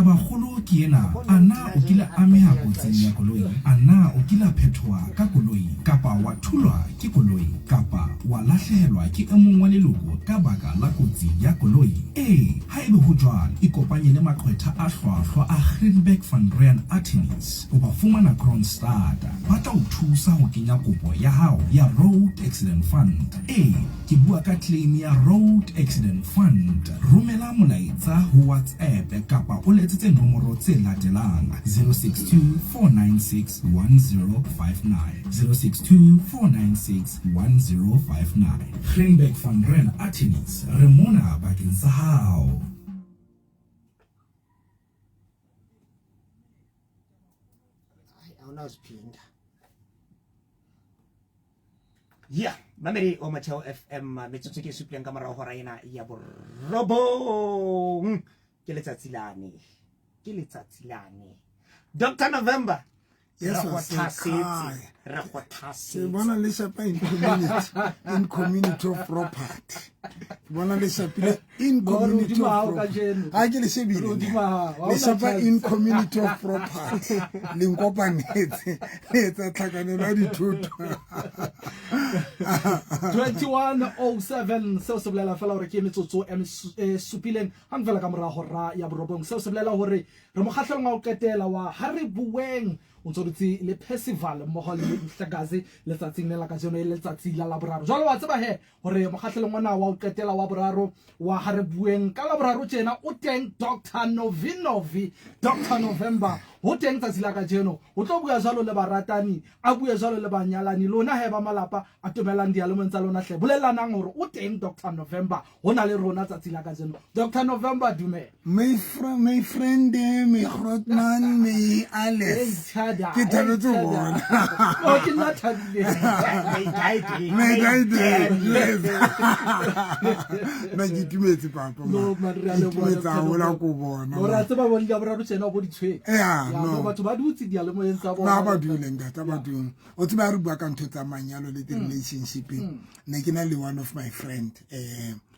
Tabakgolo ke ena, a na o kile ameha kotsing ya koloi? A na o kile a phethoha ka koloi kapa wa thulwa ke koloi kapa wa lahlehelwa ke e mong wa leloko ka baka la kotsi ya koloi? Ee, haebe ho jwalo, ikopanye le maqwetha a hlwahlwa a Greenberg van Rooyen Attorneys. O ba fumana Kroonstad. Ba tla o thusa ho kenya kopo ya hao ya Road Accident Fund. Ee, ke bua ka claim ya Road Accident Fund. Romela molaetsa ho WhatsApp kapa o letsetse nomoro tse latelang, 062 496 1059, 062 496 1059. Greenberg van Rooyen Attorneys, re mona bakeng sa hao. Awunaziphinda. Ya mamedi wa Motheo FM, metsotso ke e supileng ka morago hora ena ya borobong. Ke letsatsi lane, ke letsatsi lane, Dr November. Yes, re go wa thasetse, sekhaya. re go Ke thasetse. bona le shapa in community, in community of property. Ke bona le shapile in No, re community hodimo of hao property. kajeno. Ha ke le shebile. Re hodimo hao, ha Le hona shapa chance. in community of property. Le nkopanetse. Le etsa tlhakanelo ya dithoto. 21:07, seo se bolela fela gore ke metsotso e e supileng gang fela ka morago hora ya borobong. Seo se bolela gore re mokgahlelong wa go qetela wa Ha Re Bueng. O ntse o dutse le Percival mmogo le Mhlekazi letsatsing le la kajeno, e le letsatsi la Laboraro. Jwale wa tseba he gore mokgahlelong ona wa go qetela wa boraro wa Ha Re Bueng ka Laboraro tjena o teng Doctor Novi Novi, Doctor November ho teng tsatsi la kajeno. O tlo bua jwalo le baratani, a bue jwalo le banyalani, lona he ba malapa a tomelang dialemong tsa lona hle bolelanang gore o teng Doctor November ho na le rona tsatsi la kajeno. Doctor November, dumela. My my friend, my grootman, my alles. Ke thabetse ho bona. Oh, ke nna thabileng. My guide, yes. Nna ke itumetse papa. No, man, re a Ke leboha, itumetse Dr. haholo November. ko bona. No, re a tseba bone Laboraro tjena o bo ditshweng. Yeah, Ya, no. batho ba dutse diyalemoyeng tsa bona. Na ba dule ntate, ba dule. O tseba re bua ka ntho tsa manyalo le di-relationship. Ne ke na le one of my friend,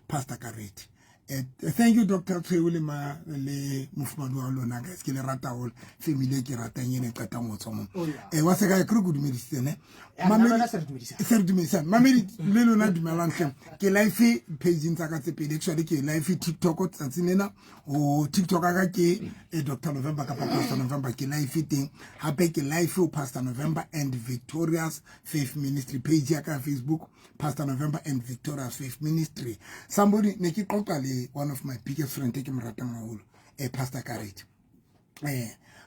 Pastor Kareti. Thank you Dr. Tshweu le ma le mofumadi wa lona guys, ke le rata haholo. Family e ke ratang ene e qetang ho tswa mo. Oh, yeah. Wa se ka ke re go dumedisitse ne. Ya, Mamedi- nna lona se re dumedisang. Se re dumedisang. Mamedi le lona dumelang hle. Ke live page tsa ka tse pedi, actually ke live TikTok tsatsing lena. O TikTok ka ke Dr. November kapa Pastor November, ke live teng. Hape ke live o Pastor November and Victorious Faith Ministry page ya ka Facebook, Pastor November and Victorious Faith Ministry. Somebody ne ke qoqa le one of my biggest friend e ke mo ratang haholo, Pastor Kareti.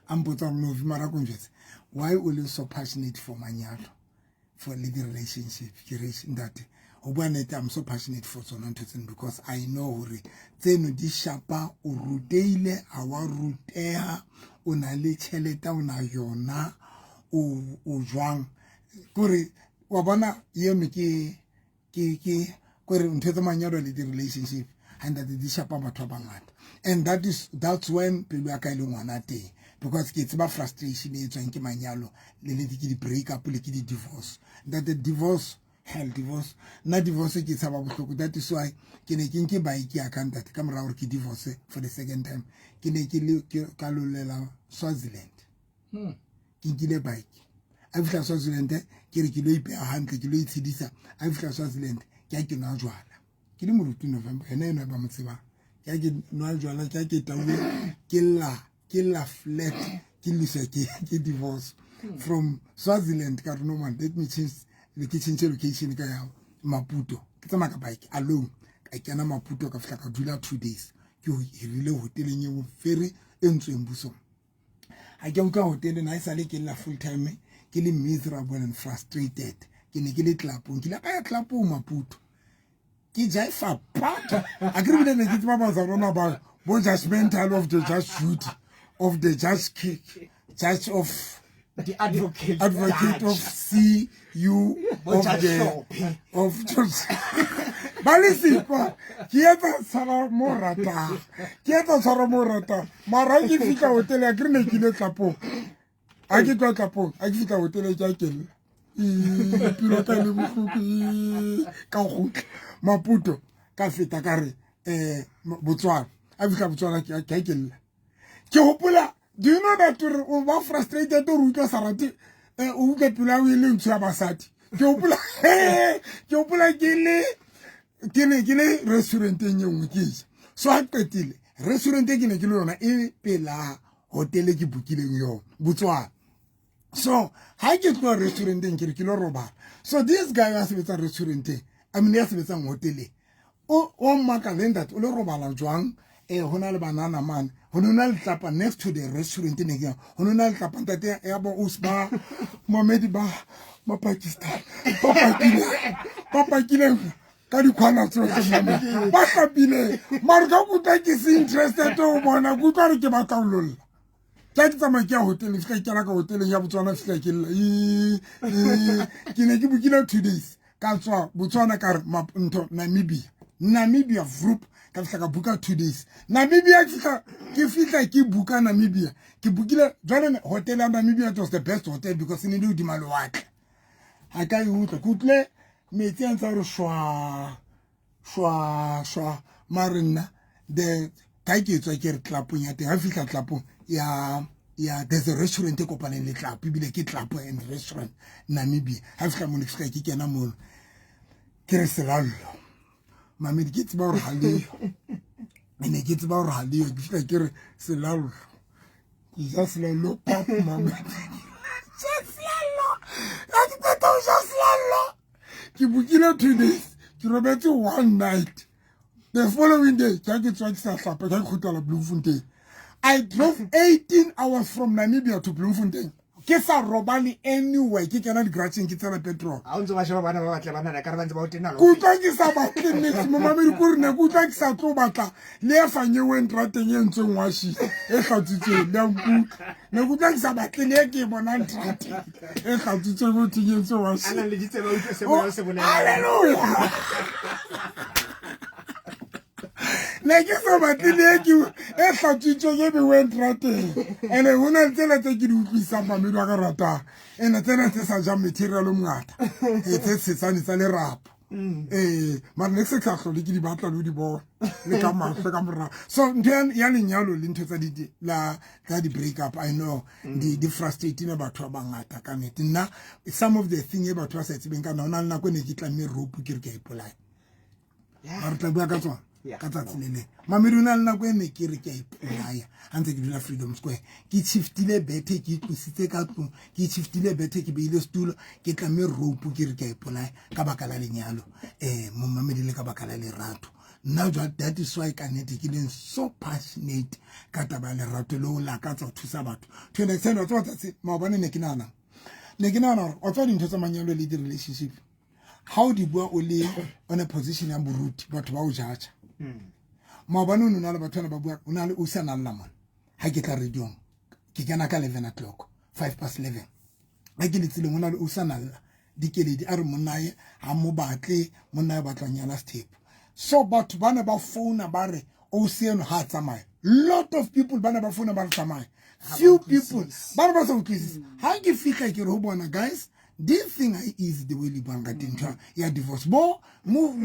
A mpotsa hore Novi mara ko njwetse, why o le so passionate for manyalo, for le di-relationship? Ke re ntate, ho bua nnete, I'm so passionate for tsona ntho tseno because I know hore tseno di shapa, o ruteile, ha wa ruteha, o na le tjhelete, o na yona, o jwang. Kore wa bona eno ke ke ke kore ntho tsa manyalo le di-relationship ha ntate di shapa batho ba bangata, and that's when pelo ya ka e le ngwana teng, because ke tseba frustration e tswang ke manyalo le le ke di-break up le ke di-divorce. Ntate, divorce, hell, divorce, nna divorce ke tshaba bohloko. That is why ke ne ke nke bike ya ka ntate, ka mora hore ke divorce for the second time, ke ne ke le ke ka lolela Swaziland. Ke nkile bike, a fihla Swaziland, ke re ke lo ipeha hantle, ke lo itshedisa. A fihla Swaziland, ke a ke nwa jwala, ke le moruti November ena eno ba mo tsebang, ke a ke nwa jwala, ke a ke tauwe, ke lla, ke lla flat, ke lisa ke divorce from Swaziland. Ka re no man, let me change, ke change location, ka ya Maputo. Ke tsamaya ka bike alone, ka kena Maputo, ka fihla ka dula 2 days, ke hirile hoteleng e very e ntsweng busong. Ha ke utlwa hoteleng ha e sale ke lla full time, ke le miserable and frustrated. Ke ne ke le clubong, ke ile ka ya clubong Maputo, ke jaifa pata. A ke re bile ne ke tseba bazalwana ba bo judgmental of the judge Judy, of the judge kick, judge of the advocate, advocate of judge. C U Bo of Judge the Hlophe. of judge. Ba le sikwa, ke etsa tshwara mo ratang, ke etsa tshwara mo ratang. Mara ha ke fihla hotel ya ke re ne ke ile tlapong, ha ke tloha tlapong, ha ke fihla hotel ke a kella. Ii, pelo ka le bohloko, ii, ka kgutla Maputo, ka feta ka re Botswana. A fihla Botswana ke a kella. Ke hopola, do you know that gore o ba frustrated gore o utlwa sa rate, o utlwa pelo ya o e le ntsho ya basadi. Ke hopola, ke hopola ke le, ke ne ke le restauranteng e nngwe ke ja. So ha qetile, restaurant e ke ne ke le yona e pela hotele ke bukileng yona, Botswana. So ha ke tloha restauranteng ke re ke lo robala. So this guy ya sebetsang restauranteng, I mean ya sebetsang hoteleng, o mmaka le ntate o le robala jwang? Ho na le banana mane, ho no na le tlapa next to the restaurant ne ke ho no na le tlapa ntate ya bo usba mamedi ba ba Pakistan ba pakile ba pakile ka dikgwana tsotlhe ba hlapile mare ka kutlwa ke se interested ho bona ke utlwa re ke batla ho lolla. Ke ke tsamaya ke ya hoteleng, fihla ke kena ka hoteleng ya Botswana, fihla ke lla ke ne ke bukile 2 days ka tswa Botswana ka re ntho Namibia, Namibia vroop ka fihla ka buka 2 days Namibia, ke fihla ke buka Namibia, ke bukile jwale hotel ya Namibia. It was the best hotel because e ne le hodima lewatle. Ha ka e utlwa, ke utlwile metsi a ntse a re shwa shwa shwa, mare nna the ka ke tswa ke re tlapong ya teng, ha fihla tlapong ya ya there's a restaurant e kopaneng le tlapo, ebile ke tlapo and restaurant Namibia. Ha fihla mono, ke fihla ke kena mono ke re selallo mamedi, ke tseba hore ha leyo, ene ke tseba hore ha leyo, ke fihla ke re selallo, ke ja selallo pap mamedi, ja selallo, ha ke qeta ho ja selallo ke bukile 2 days, ke robetse 1 night. The following day ke ha ke tswa ke sa hlapa, ke ha ke kgutlela Bloemfontein. I drove 18 hours from Namibia to Bloemfontein, ke sa robale anywhere, ke kena di-garageng ke tsela petrol. Ha o ntse ba sheba bana ba batle banana ka re ba ntse ba o tena. Ke utlwa ke sa batle niks momamedi, ko re ne ke utlwa ke sa tlo batla le e fanyeweng trateng e ntsweng washing e hlatswitsweng, le a nkutlwa, ne ke utlwa ke sa batle le e ke e bonang trateng e hlatswitsweng ho thweng e ntswe washing. A nang le ditsebe, a utlwe se moya o se bolelang. Hallelujah. Ne ke sa batle le e ke e hlatswitsweng e beweng trateng, ene ho na le tsela tse ke di utlwisisang mamedi wa ka ratang, ene tsena tse sa jang material o mongata, e tse tshesane tsa lerapo, ee, mara ne ke se ka hlole ke di batla le ho di bona le ka mahlo ka morao. So ntho ya lenyalo le ntho tsa di la tsa di break up, I know di frustrating batho ba bangata ka nnete. Nna some of the thing e batho ba sa tsebeng ka nna, ho na le nako e ne ke tlamme rope ke re ke a ipolaya. Ba re tla bua ka tsona ka tsatsi le leng. Mamedi, o na le nako e ne ke re ke a ipolaya ha ntse ke dula Freedom Square, ke shiftile bethe, ke itlositse ka tlung, ke shiftile bethe, ke beile setulo, ke tlamme rope ke re ke a ipolaya ka baka la lenyalo, momamedi, le ka baka la lerato. Nna jwa that is why ka nnete ke leng so passionate ka taba ya lerato le ho lakatsa ho thusa batho to an extent. Wa tseba tsatsi maobane ne ke nahana, ne ke nahana hore wa tseba dintho tsa manyalo le di-relationship, ha o di bua o le on a position ya boruti, batho ba o judge. Maobane o ne na le batho bana ba bua, o na le o sa nalla mona ha ke tla radiong, ke kena ka 11 o'clock, 5 past 11, ha ke le tseleng, o na le o sa nalla dikeledi, a re monnae ha mo batle, monnae batla nyala sethepu. So batho ba ne ba founa ba re o seno ha tsamaya, lot of people ba ne ba founa ba re tsamaya, few people ba ne ba sa utlwisise. Ha ke fihla ke re ho bona, guys, this thing ha easy the way le buang ka teng, ntho ya divorce, bo mo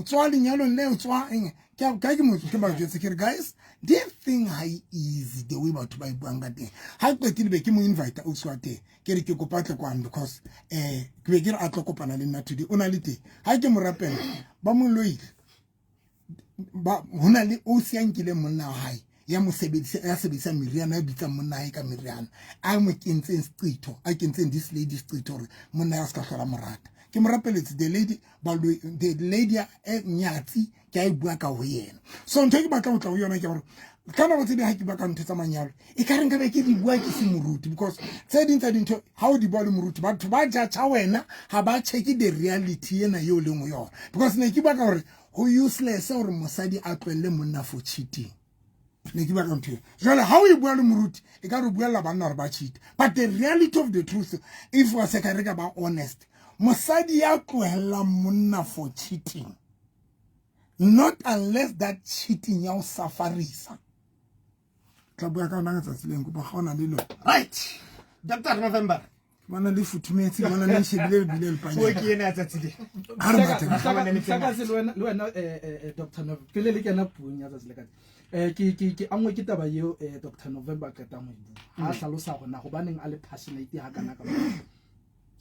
tswa lenyalong le tswa eng, ke ka ke motho ke ba jwetse ke re, guys, this thing ha easy the way batho ba e buang ka teng. Ha qetile be ke mo invite o tswa teng, ke re ke kopa tle kwano because ke be ke re a tlo kopana le nna today, o na le teng. Ha ke mo rapela ba mo loile, ba hona le o se nkile monna wa hae ya mosebedisa, ya sebedisa meriana, ya bitsang monna hae ka meriana, a mo kentseng seqetho, a kentseng this lady seqetho hore monna ya se ka hlola morata. Ke mo rapeletse the lady, ba the lady e nyatsi ke a e bua ka ho yena. So ntho e ke batla ho tla ho yona ke hore ka nako tse ding ha ke bua ka ntho tsa manyalo, e ka re nka be ke di bua ke se moruti, because tse ding tsa dintho ha o di bua le moruti, batho ba judge wena, ha ba check the reality ena eo leng ho yona. Because ne ke bua ka hore ho useless hore mosadi a tlohelle monna for cheating, ne ke bua ka ntho eo. Jwale ha o e bua le moruti, e ka re buella banna hore ba cheat, but the reality of the truth, if wa se ka re ka ba honest, mosadi ya tlohellang monna for cheating, not unless that cheating ya o safarisa. Tla bua ka yona ka tsatsi leng, kopa ga ona le lona. Right, Dr November, ke bona le futhumetse, ke bona le shebile le bile le panya. Ke ena ya tsatsi le. Ha re mathe. Mhlakazi, le wena Dr November, pele le kena puong ya tsatsi le ka Ke ke ke angwe ke taba eo Dr November a qetang ho e bua. Ha a hlalosa hore na hobaneng a le passionate ha kana ka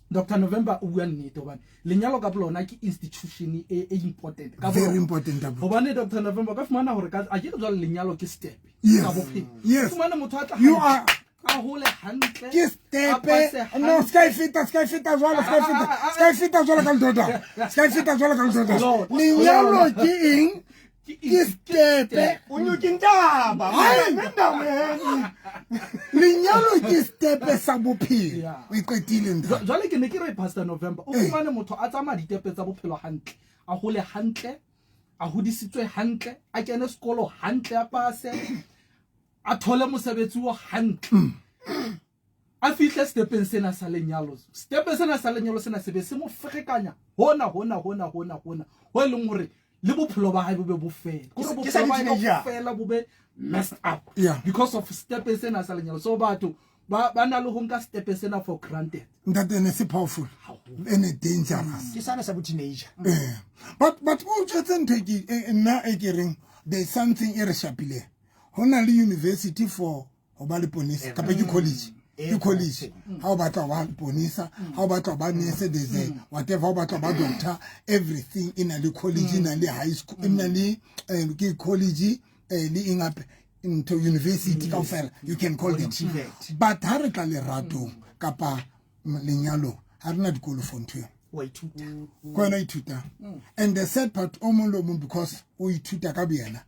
Dr November o bua nnete hobane lenyalo ka bolona ke institution e, e important ka Very important, abuti. Hobane Dr November o ka fumana hore ka a ke re jwale lenyalo ke step Yes. ka bophelo. Yes. O fumane motho a tla You hantle, are- a hole hantle ke a stepe pase no hantle. se ka e feta se ka e feta jwalo se ka e feta se ka e feta jwalo ka letoto se ka e feta jwalo ka letoto Lord. lenyalo ke eng ke stepe O nyokeng taba Hai! Nna lenyalo ke stepe sa bophelo Yeah. o e qetile ntate Jwale ke ne ke re Pastor November o Ee. fumane motho a tsamaya ditepe tsa bophelo hantle a hole hantle a hodisitswe hantle a kene sekolo hantle a pase a thole mosebetsi o hantle a fihle stepeng sena sa lenyalo. Stepe sena sa lenyalo sena se be se mo ferekanya hona hona hona hona hona ho e leng hore le bophelo ba hae bo be bo fele. Ke hore Ke sa bophelo ba hae di-teenager. kaofela bo be messed up Yeah. because of stepe sena sa lenyalo. So batho ba na le ho nka stepe sena for granted. Ntate ene se powerful ene dangerous. Ke sane sa bo teenager. Eh, but o tshwetse ntho e ke nna e ke reng there's something e re shapileng. Ho na le university for ho ba leponesa kapa ke college, ke college. Ha o batla ho ba leponesa, ha o batla ho ba nurse, there's a whatever, ha o batla ho ba doctor, everything e na le college, e na le high school, e na le ke college, le eng hape ntho university kaofela, you can call it. TVET. But ha re tla leratong kapa lenyalong, ha re na dikolo for ntho eo. Wa ithuta. Ke wena o ithutang. And the sad part, o mong le o mong, because o ithuta ka boyena,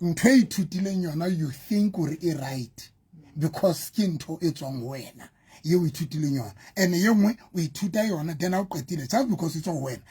ntho e ithutileng yona you think hore e right because ke ntho e tswang ho wena ye o ithutileng yona, and ye nngwe o ithuta yona then ha o qetile, just because e tswa ho wena,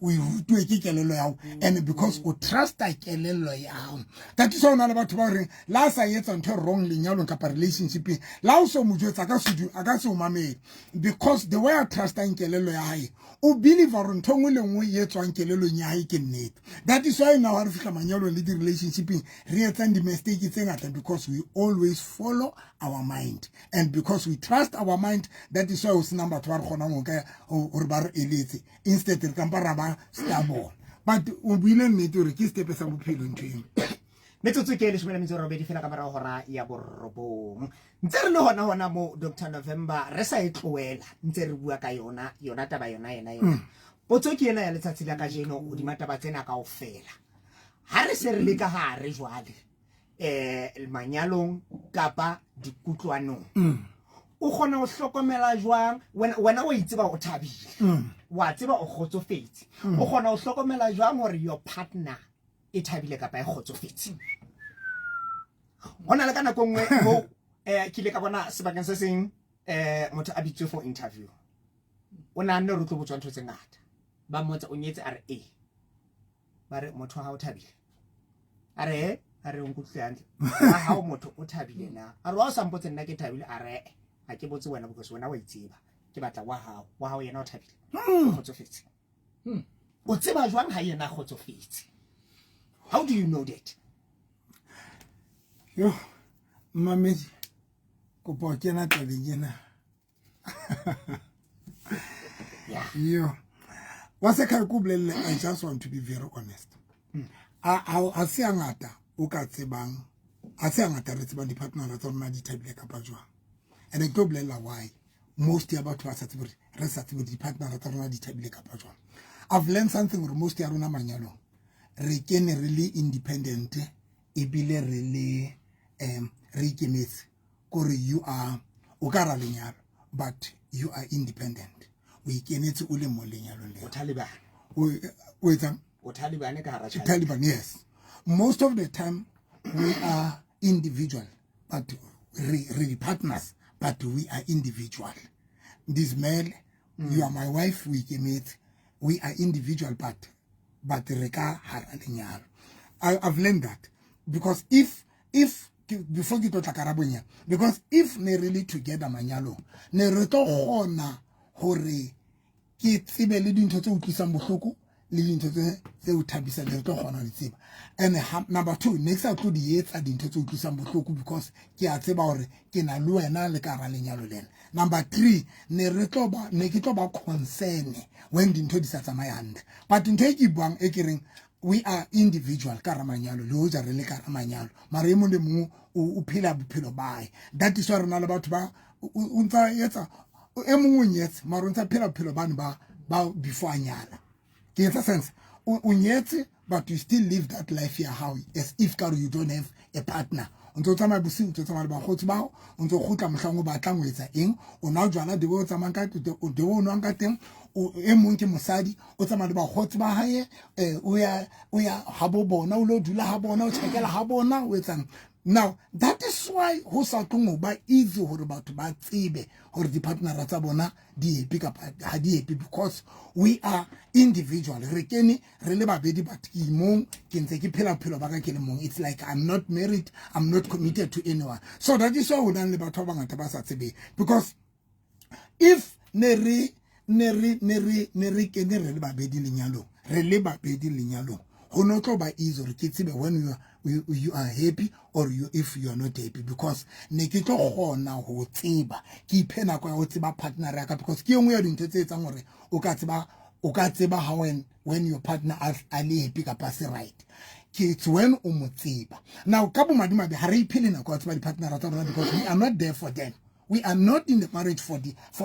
o e rutuwe ke kelello ya hao, and because o trusta kelello ya hao. That is why o na le batho ba reng la a sa etsa ntho e wrong lenyalong kapa relationshipeng, la o so mo jwetsa ka sedu, a ka se o mamele, because the way a trustang kelello ya hae, o believe hore ntho e nngwe le nngwe e tswang kelellong ya hae ke nnete. That is why now ha re fihla manyalong le di-relationshipeng re etsang di-mistake tse ngata, because we always follow our mind, and because we trust our mind, that is why ho senang batho ba re kgonang ho ka hore ba re eletse, instead re kampa ra ba stubborn. But o buile nnete hore ke stepe sa bophelo ntho eo. Metsotso ke 18 fela ka morago hora ya borobong. Ntse re le hona hona mo Dr November re sa e tlohela, ntse re bua ka yona yona taba yona yena yona. Potso ke ena ya letsatsi la kajeno hodima taba tsena kaofela. Ha re se re le ka hare jwale, manyalong kapa dikutlwanong, o kgona ho hlokomela jwang wena o itseba o thabile, wa tseba o kgotsofetse, o kgona ho hlokomela jwang hore your partner e thabile kapa e kgotsofetse? Hona le ka nako nngwe mo ke ile ka bona sebakeng se seng, motho a bitswe for interview, o nahanne hore o tlo botswa ntho tse ngata, ba mmotsa o nyetse, a re ee, ba re motho wa hao o thabile, a re e, a re o nkutlwile hantle, wa hao motho o thabile na? A re wa o sa mpotse nna ke thabile, a re e, ha ke botse wena because wena wa itseba, ke batla wa hao, wa hao yena o thabile, o kgotsofetse. O tseba jwang ha yena a kgotsofetse? How do you know that? Yo, mmamedi, kopa ho kena tabeng ena. Yo, wa se khae ko bolelle, I just want to be very honest. A se a ngata o ka tsebang, a se a ngata re tsebang di-partner tsa rona di thabile kapa jwang. And ke tlo bolella why most ya batho ba sa tsebe hore re sa tsebe di-partner tsa rona di thabile kapa jwang. I've learned something hore most ya rona manyalong re kene re le independent ebile re le re ikemetse, kore you are o ka ra lenyalo but you are independent, o ikenetse o le mo lenyalong leo. O Taliban. O etsang? O Taliban ka hara tjhaba. Taliban, yes. Most of the time we are individual, but re partners, but we are individual. This male, you are my wife, we ikemetse, we are individual, but re ka hara lenyalo. I've learned that because if before ke tlo tla karabong ya, because if ne re le together manyalong, ne re tlo kgona hore ke tsebe le dintho tse utlwisang bohloko le dintho tse o thabisang, ne re tlo kgona ho di tseba. And number two, ne ke sa tlo di etsa dintho tse utlwisang bohloko because ke a tseba hore ke na le wena le ka hara lenyalo lena. Number three, ne re tlo ba, ne ke tlo ba concern when dintho di sa tsamaye hantle. But ntho e ke buang e ke reng We are individual ka hara manyalo, le hoja re le ka hara manyalo, mara e mong le mong o phela bophelo bae. That is why re na le batho ba o ntsa etsa, e mong o nyetse mara o ntsa phela bophelo bane ba before a nyala. Ke etsa sense? O nyetse, but you still live that life ya hao as if ka you don't have a partner. O ntse o tsamaya bosiu, o ntse o tsamaya le bakgotsi bao, o ntse o kgutla mohlang o batlang o etsa eng, o nwa jwala the way o tsamayang ka the way o nwang ka teng. E mong ke mosadi, o tsamaya le bakgotsi ba hae, o ya ha bo bona, o lo dula ha bona, o tjhakela ha bona, o etsang. Now that is why ho sa tlong ho ba easy hore batho ba tsebe hore di-partnera tsa bona di happy kapa ha di happy, because we are individual. Re kene re le babedi, but ke mong, ke ntse ke phela bophelo ba ka ke le mong. It's like I'm not married, I'm not committed to anyone. So that is why ho nang le batho ba bangata ba sa tsebeng, because if ne re kene re le babedi lenyalong, re le babedi lenyalong, ho no tlo ba easy hore ke tsebe when you are happy or if you are not happy, because ne ke tlo kgona ho tseba, ke iphe nako ya ho tseba partner ya ka, because ke e nngwe ya dintho tse etsang hore o ka tseba how when your partner a le happy kapa se right, ke it's when o mo tseba. Now ka bomadimabe ha re iphe le nako ya tseba di-partnera tsa rona, because we are not there for them. We are not in the marriage for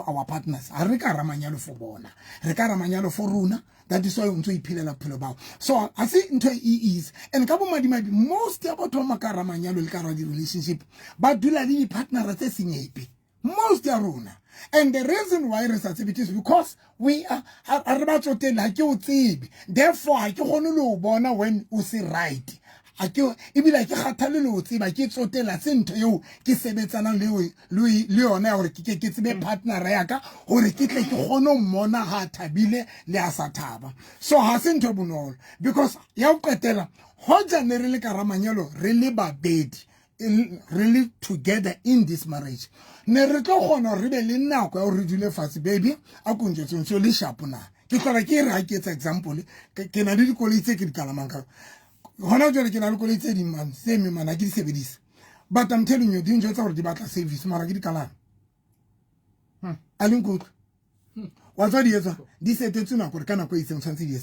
our partners. Ha re ka ra manyalo for bona, re ka ra manyalo for rona. That is why o ntso iphelela bophelo bao. So ha se ntho e easy, and ka bomadimabe most ya batho ba ka ra manyalo le ka ra di-relationship ba dula le di-partnera tse seng happy, most ya rona. And the reason why re sa tsebe is because we are ha re ba tsotelle. Ha ke o tsebe, therefore ha ke kgone le ho bona when o se right. Ha ke ebile ha ke kgathale le ho tseba, ke tsotela se ntho eo ke sebetsanang le yona ya hore ke tsebe partner ya ka, hore ke tle ke kgone ho mmona ha a thabile le a sa thaba. So ha se ntho e bonolo, because ya ho qetela, hoja ne re le ka ramanyalo, re le babedi, re le together in this marriage, ne re tlo kgona hore re be le nako ya hore re dule fatshe. Baby, a ko njwetse, ntse o le sharp na? Ke hlola ke re, ha ke etsa example, ke na le dikoloi tse ke di kalamang ka hona jwale. Ke na le koloi tse ding mane tse emeng mane, ha ke di sebedise, but I'm telling you, di njwetsa hore di batla service, mara ke di kalame. A le nkutlwe? Wa tswa di etswa, di setetswe nako gore ka nako e itseng tshwanetse di ye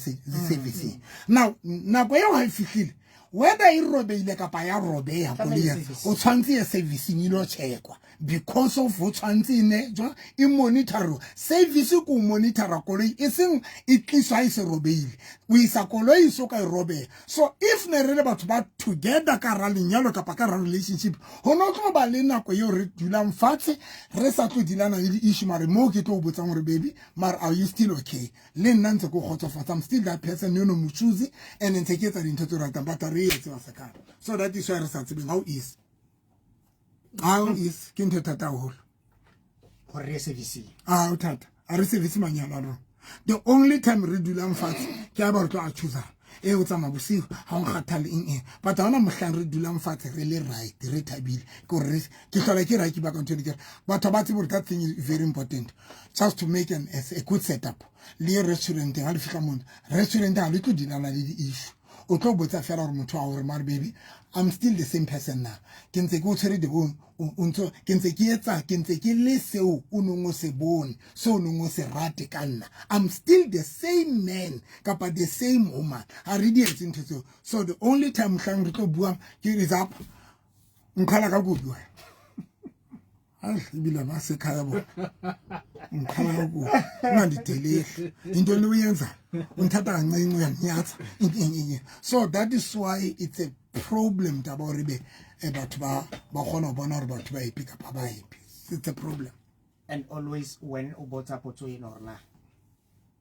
servicing. Now nako eo ha e fihlile, whether e robeile kapa ya robeha, koloi ya o tshwanetse ye servicing, e lo checkwa, because of ho tshwanetse e ne jwa e monitor. Service ko monitora koloi, e seng e tliswa ha e se robeile, o isa koloi e so ka e robeha. So if ne re le batho ba together ka ra lenyalo kapa ka ra relationship, ho no tlo ba le nako eo re dulang fatshe, re sa tlo dilana le di-issue, mare mo ke tlo o botsang hore, baby, mare are you still okay? Le nna ntse ke o kgotsofatsa, I'm still that person yo no mo choose, and ntse ke etsa dintho tse o ratang, but re etse wa sekala. So that is why re sa tsebeng how is ke ntho e thata haholo. Gore re ye servicing. A o thata, a re service manyalo a rona. The only time re dulang fatshe ke a ba re tlo a choosana, e o tsamaya bosigo, ga o nkgathale, eng eng, but ga ona mohlang re dulang fatshe re le right, re thabile. Ke gore ke hlola ke ra ke baka ntho ene, ke re batho ba tsebe gore that thing is very important, just to make a good setup. Le ye restauranteng, ga le fitlha mone restaurant, ga le tlo dilana le di-issue. O tlo botsa fela gore motho wa gore, mare baby, I'm still the same person na? Ke ntse ke o tshwere the o ntso ke ntse ke etsa, ke ntse ke le seo o neng o se bone, seo o neng o se rate ka nna? I'm still the same man kapa the same woman? Ha re di etse ntho tseo. So the only time mohlang re tlo buang ke is up nkgala ka kopi wena. Hayi, ebile basekhaya bona ngikhala kakubi, ungandideleli into le uyenzayo, undithatha kancinci, uyandinyatsa. So that is why it's a problem, taba hore be batho ba kgona ho bona hore batho ba happy kapa ba happy. It's a problem. And always when o botsa potso eno hore na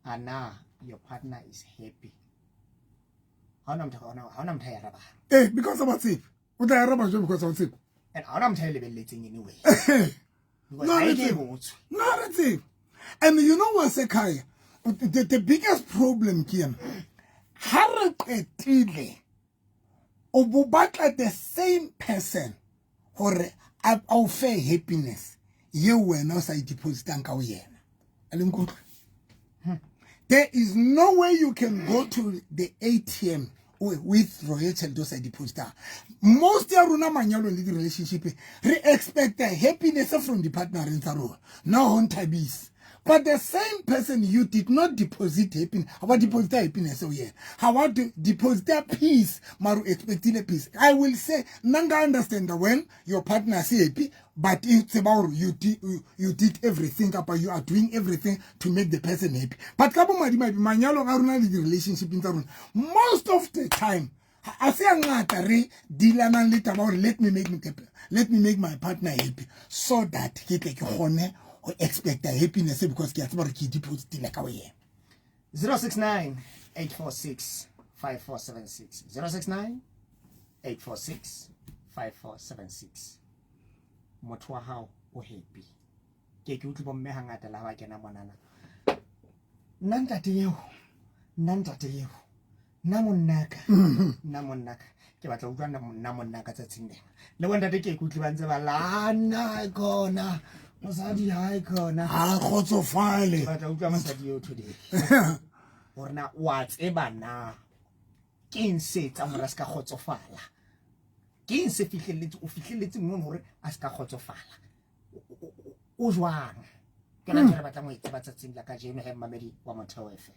a na your partner is happy, ha hona motho a e arabang. Because ba tsebe o tla araba jwang, because ha o tsebe. And ha hona motho a e lebelletseng anyway, because No, ha e re ke e tsebe. botswe. No, re tsebe. And you know wasekhaya, the biggest problem ke ena, ha re qetile, o bo batla the same person hore a o fe happiness ye wena o sa e depositang ka ho yena. A le nkutlwe? There is no way you can go to the ATM, withdraw tjhelete o sa e depositang. Most ya rona manyalong le di-relationship, re expect happiness from di-partnereng tsa rona. Na ho nthabise. But the same person you did not deposit happiness, ha wa deposita happiness ho yena, ha wa deposita peace, mara o expectile peace. I will say nna nka understand when your partner se happy, but e tseba gore you did everything kapa you are doing everything to make the person happy. But ka bomadimabe manyalong a rona le di-relationshipeng tsa rona, most of the time a se a ngata re dealanang le taba gore let me make my partner happy so that ke tle ke kgone go expecta happiness, because ke a tseba gore ke e depositile ka ho yena. 069 846 5476, 069 846 5476. Motho wa hao o happy? Ke utlwe bomme hangata la ha ba kena monana, nna ntate eo, nna ntate eo, nna monnaka, nna monnaka. Ke batla ho utlwa nna monnaka tsatsing lena. Le bontate ke utlwe ba ntse ba la nna khona mosadi ha e khona. Ha kgotsofale. Ke batla ho utlwa mosadi eo today gore na wa tseba na ke eng se etsang hore a se ka kgotsofala, ke eng se fihlelletse o fihlelletse mono hore a se ka kgotsofala, o jwang. Ke yona ntho e re batlang ho e tseba tsatsing la kajeno he, mmamedi wa Motheo FM.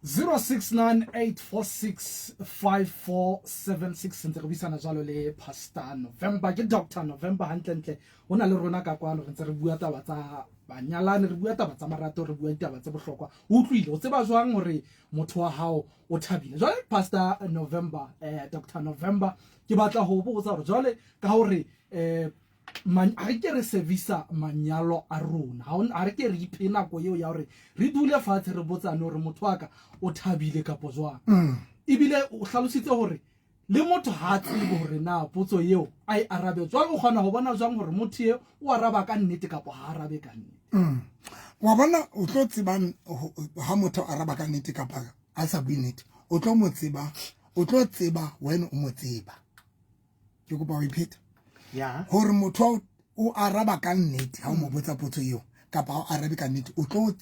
0698465476. Ntse re buisana jwalo le Pastor November, ke Dr November hantlentle, ho na le rona ka kwano. Re ntse re bua taba tsa banyalani, re bua taba tsa marato, re bua ditaba tse bohlokwa. O utlwile, o tseba jwang hore motho wa hao o thabile? Jwale Pastor November, Dr November, ke batla ho botsa hore jwale ka hore ha re ke re servisa manyalo a rona, ha re ke re iphe nako eo ya hore re dule fatshe re botsane hore motho wa ka o thabile kapo jwang. Ebile o hlalositse hore le motho ha a tsebe hore na potso eo a e arabe. Jwale o kgona ho bona jwang hore motho eo o araba ka nnete kapo ha arabe ka nnete? Wa bona, o tlo tsebang ha motho a araba ka nnete kapa a sa bue nnete, o tlo mo tseba, o tlo tseba when o mo tseba. Ke kopa ho ipheta hore motho o araba ka nnete ha o mo botsa potso eo kapa ha o arabe ka nnete, o tlo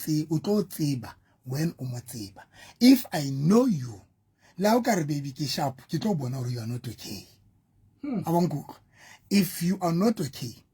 tseba when o mo tseba. If I know you, le ha o ka re, "Baby, ke sharp," ke tlo bona hore you are not okay. A wa nkutlwa? If you are not okay,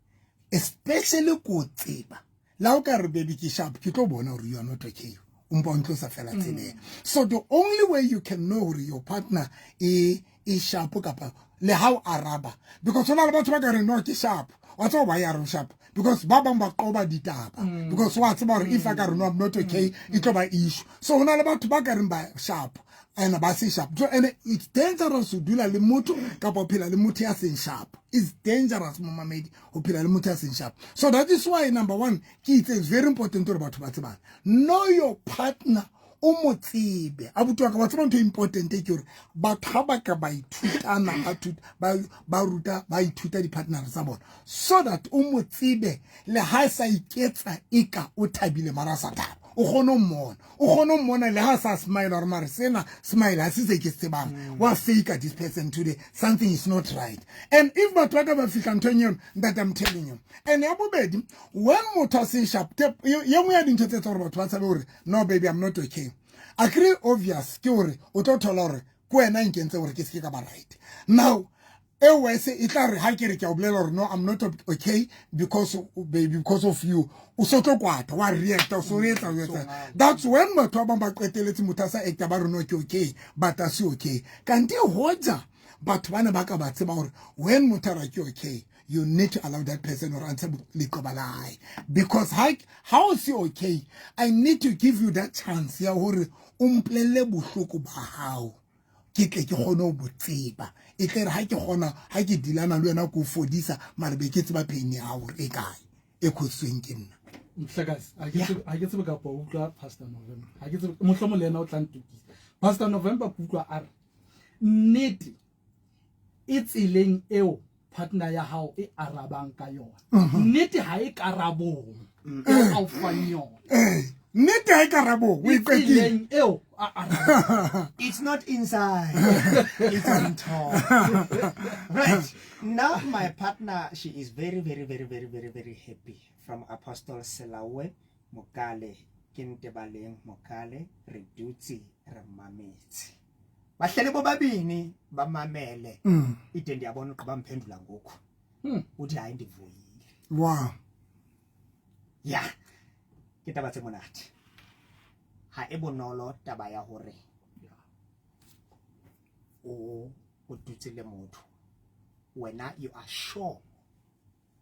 especially ko tseba, le ha o ka re, "Baby, ke sharp," ke tlo bona hore you are not okay, o mpa o ntlosa fela tseleng. So the only way you can know hore your partner e sharp kapa le ha o araba, because ho na le batho ba ka reng, "No, ke sharp," wa tseba ba ya re sharp, because ba bang ba qoba ditaba, because wa tseba hore if a ka re, "No, I'm not okay," e tlo ba issue. So ho na le batho ba ka reng ba sharp and ba se sharp. So and it's dangerous ho dula le motho kapa ho phela le motho ya seng sharp. It's dangerous, momamedi, ho phela le motho ya seng sharp. So that is why number one ke itse it's very important hore batho ba tsebane. Know your partner, o mo tsebe, abuti wa ka. Wa tseba ntho e important ke hore batho ha ba ka ba ithutana, ba ruta, ba ithuta di-partner tsa bona, so that o mo tsebe le ha sa iketsa eka o thabile mara a sa thaba. O kgone ho mmona, o kgone ho mmona le ha sa smile or mare sena smile ha se se ke se tsebang, wa fake this person today, something is not right. And if batho ba ka ba fihla nthong eno that I'm telling you. And ya bobedi, when motho a seng sharp, ye nngwe ya dintho tse etsa gore batho ba tshabe hore, "No, baby, I'm not okay," agree, obvious ke hore o tlo thola hore ke wena nkentse hore ke seke ka ba right now. E worse e tla re ha ke re ke a o bolela hore, "No, I'm not okay because, baby, because of you," o so tlo kwata, wa reacta, o so re etsa o etsa. That's when batho ba bang ba qeteletse motho a sa acta, ba re, "No, ke okay," but a se okay. Kante hoja batho bana ba ka ba tseba hore when motho a re ke okay, you need to allow that person hore a ntshe leqoba la hae, because ha o se okay, I need to give you that chance ya hore o mpolelle bohloko ba hao, ke tle ke kgone ho bo tseba. E tle re ha ke kgona, ha ke dilana le wena, ke o fodisa, mare be ke tseba pain ya hao hore e kae e khotsweng ke nna. Mhlekazi, ha ke tsebe kapa o utlwa Pastor November. Ha ke tsebe, mohlomong le yena o tla ntokisa. Pastor November, ke utlwa a re nnete e tseleng eo partner ya hao e arabang ka yona. Nnete ha e karabong eo a o fang yona. Eh, nnete ha e karabong, o E e qetile. Tseleng eo a arabang. It's not inside, it's on top. Right now, my partner, she is very, very, very, very, very, very happy. From Apostle Selawe Mokale, ke Ntebaleng Mokale, re dutse re mametse. Bahlele bobabini bamamele. Ide ndiyabona ugqiba mphendula ngoku. Uthi hayi, ndivuyile. Ya. Ke taba tse monate. Ha e bonolo taba ya hore o o dutse le motho wena you are sure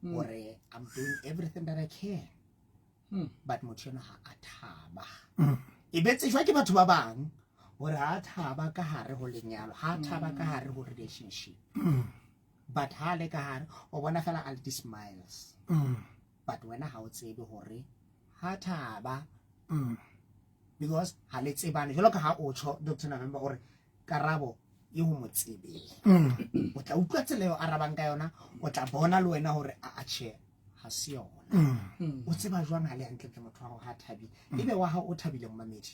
hore I'm doing everything that I can but motho ena ha a thaba e be tsejwa ke batho ba bang hore ha a thaba ka hare ho lenyalo ha a thaba ka hare ho relationship but ha le ka hare o bona fela a le di-smiles but wena ha o tsebe hore ha thaba because ha le tsebane jwalo ka ha o tjho Dr November o re karabo e ho mo tsebeng o tla utlwa tsela eo arabang ka yona o tla bona le wena hore a tjhe ha se yona o tseba jwang ha le hantlentle motho wa hao ha thabile ebe wa hao o thabile momamedi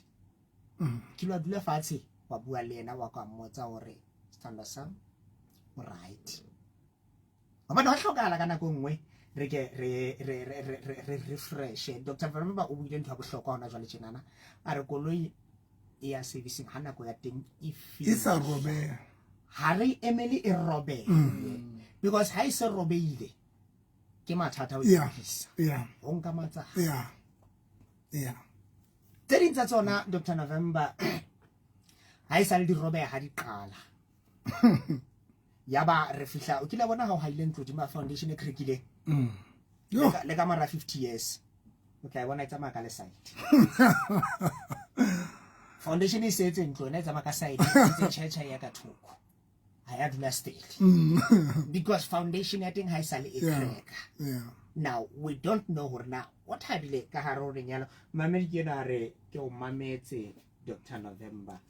ke lo dula fatshe wa bua le yena wa ka mmotsa hore sithando sam o right gobane wa hlokahala ka nako e nngwe re ke re re re re re re refreshe Dr Vermba o buile ntho ya bohlokwa hona jwale tjenana a re koloi e ya servicing ha nako ya teng e e sa robeha ha re emele e robehe because ha e se robeile ke mathata ho e lokisa ho nka matsatsi yeah tse ding tsa tsona Dr November ha e sale di robeha ha di qala ya ba re fihla o kile bona ha o haile ntlo dima foundation e crackile le ka mara 50 years o tla e bona e tsamaya ka le side foundation e setse ntlo ena e tsamaya ka side e ntse tjhetjha ya ka thoko ha ya dula steady because foundation ya teng ha e sale e cracka now we don't know hore na o thabile ka hare ho lenyalo mamedi ke ena a re ke o mametse Dr November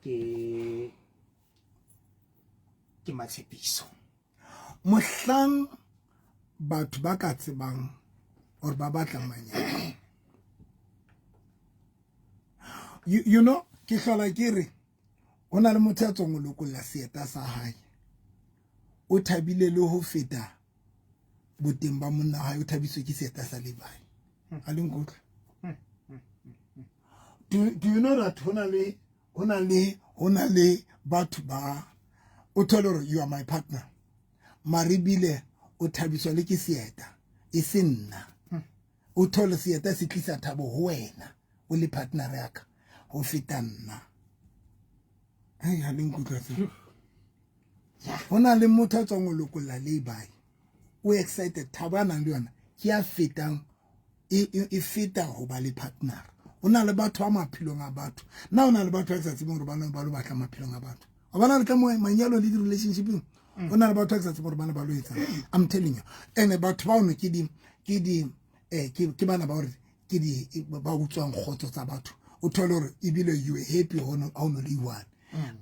ke ke matshepiso mohlang batho ba ka tsebang or ba batla manyalo you know ke hlola ke re ho na le motho ya tswang ho lokolla seeta sa hae o thabile le ho feta boteng ba monna hae o thabiswe ke seeta sa lebae a le nkutlwa do you know that ho na le ho na le ho na le batho ba o thole hore you are my partner mare ebile o thabiswa le ke seeta e se nna o thole seeta se tlisa thabo ho wena o le partner ya ka ho feta nna hei ha le nkutlwa se ho na le motho a tswang ho lokolla layby o excited thabo a nang le yona ke ya fetang e feta ho ba le partner o na le batho ba maphelong a batho na o na le batho ba sa tsebeng hore ba ba lo batla maphelong a batho o bona le ka mo manyalo le di-relationshipeng o na le batho ba sa tsebeng hore ba ne ba lo etsang I'm telling you and batho bao no ke di ke di eh ke bana ba hore ke di ba utswang kgotso tsa batho o thole hore ebile you happy ha o no le one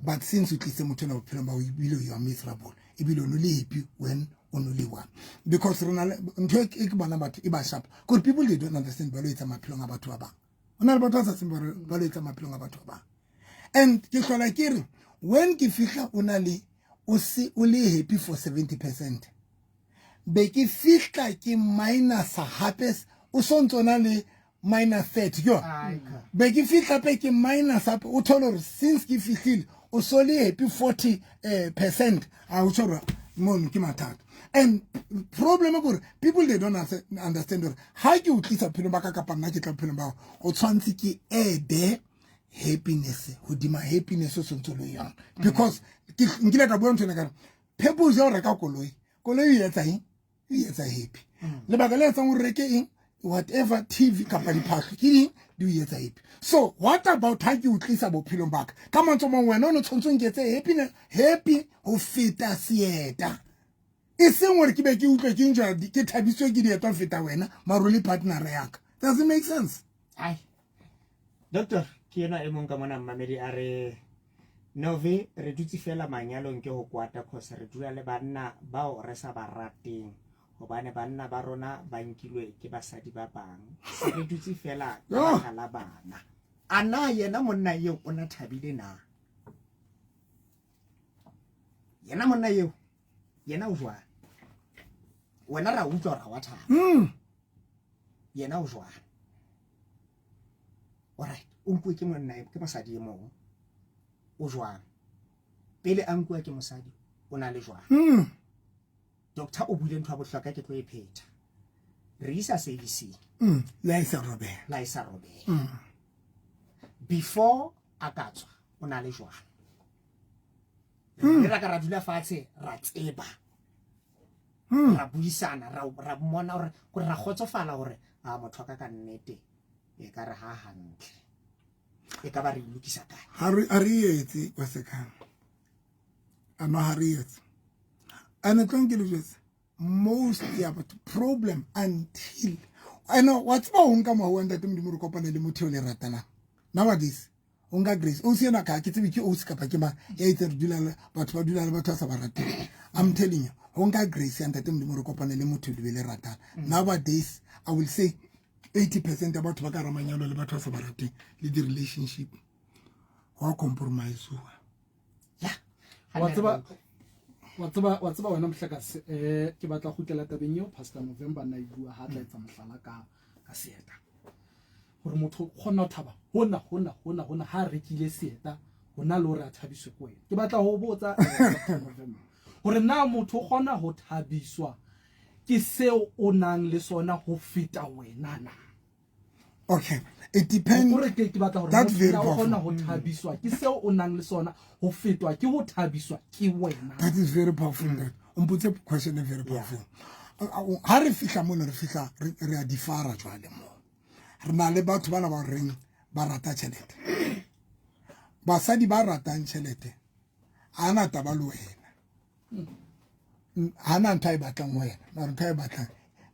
but since o tlise motho ena bophelong ba ebile you are miserable ebile o no le happy when o no le one because re na le ntho e ke bona batho e ba sharp gore people they don't understand ba lo etsa maphelong a batho ba bang o na le batho ba sa tsebeng ba lo etsa maphelong a batho ba bang and ke hlola ke re when ke fihla o na le o se o le happy for 70% be ke fihla ke minus hape o sontso na le minus 30 ke yona be ke fihla pe ke minus hape o thole hore since ke fihlile o so le happy 40 percent a o tshwara mono ke mathata and problem ke gore people they don't understand gore ha ke o tlisa bophelong ba ka kapa nna ke tla bophelong ba o tshwanetse ke ede happiness hodima happiness o sentse le yona because nkile ka bua ntho ena ka re purpose ya ho reka koloi koloi e etsa eng e etsa happy lebaka le etsang o reke eng whatever tv kapa diphahlo ke ding di o etsa happy so what about ha ke o tlisa bophelong baka ka mantswe mang wena o ne tshwanetse o nketse happy happy ho feta seeta e seng gore ke be ke utlwe ke enjoy ke thabiswe ke dieta ho feta wena maro le partner ya ka does it make sense ai doctor ke ena e mong ka mona mmamedi a re Nove re dutse fela manyalong ke ho kwata cause re dula le banna bao re sa ba rateng hobane banna ba rona ba nkilwe ke basadi ba bang se re dutse fela ka baka la bana a na yena monna eo o na thabile na yena monna eo yena o jwang wena ra utlwa ra wa thaba yena o jwang alright o nkuwe ke monna ke mosadi e mong o jwang pele a nkuwa ke mosadi o na le jwang doctor o buile ntho ya bohlokwa ke tlo e phetha Re isa servicing. Le ha e sa robeha. La e sa robeha. Before a ka tswa o na le jwang. Re ra ka ra dula fatshe ra tseba. Ra buisana ra ra mmona hore gore ra kgotsofala hore a motho wa ka ka nnete e ka re ha hantle. E ka ba re lokisa kae. Ha re a re etse wa sekang. Ano ha re etse. Ene tlong ke le jwetse most ya batho problem until ene wa tseba ho nka mohau wa ntate Modimo re kopane le motho eo le ratanang nowadays o nka grace o sena ka ke tsebe ke osi kapa ke mang ya itse re dula le batho ba dula le batho ba sa ba rateng. I'm telling you, ho nka grace ya ntate Modimo re kopane le motho le be le ratana nowadays, I will say 80% ya batho ba ka ramanyalo le batho ba sa ba rateng le di-relationship go a compromise-uwa. Ya. Wa tseba wa tseba wa tseba wena mohlakase, ke batla go kgutlela tabeng eo Pastor November na e bua ha tla etsa mohlala ka seeta, gore motho o kgona ho thaba hona hona hona hona ha a rekile seeta hona le hore a thabiswe ke wena. Ke batla ho botsa Dr. November hore na motho o kgona ho thabiswa ke seo o nang le sona ho feta wena na? Okay, it depends. Kore ke batla hore That's very motho o kgona powerful. ho thabiswa ke seo o nang le sona ho fetwa ke ho thabiswa ke wena. That is very powerful. That o mpotse question e very powerful. Ha re fihla mono, re fihla re a difara jwale mo re na le batho bana ba reng ba rata tjhelete, basadi ba ratang tjhelete ha na taba le wena, ha na ntho a e batlang ho wena, mara ntho a e batlang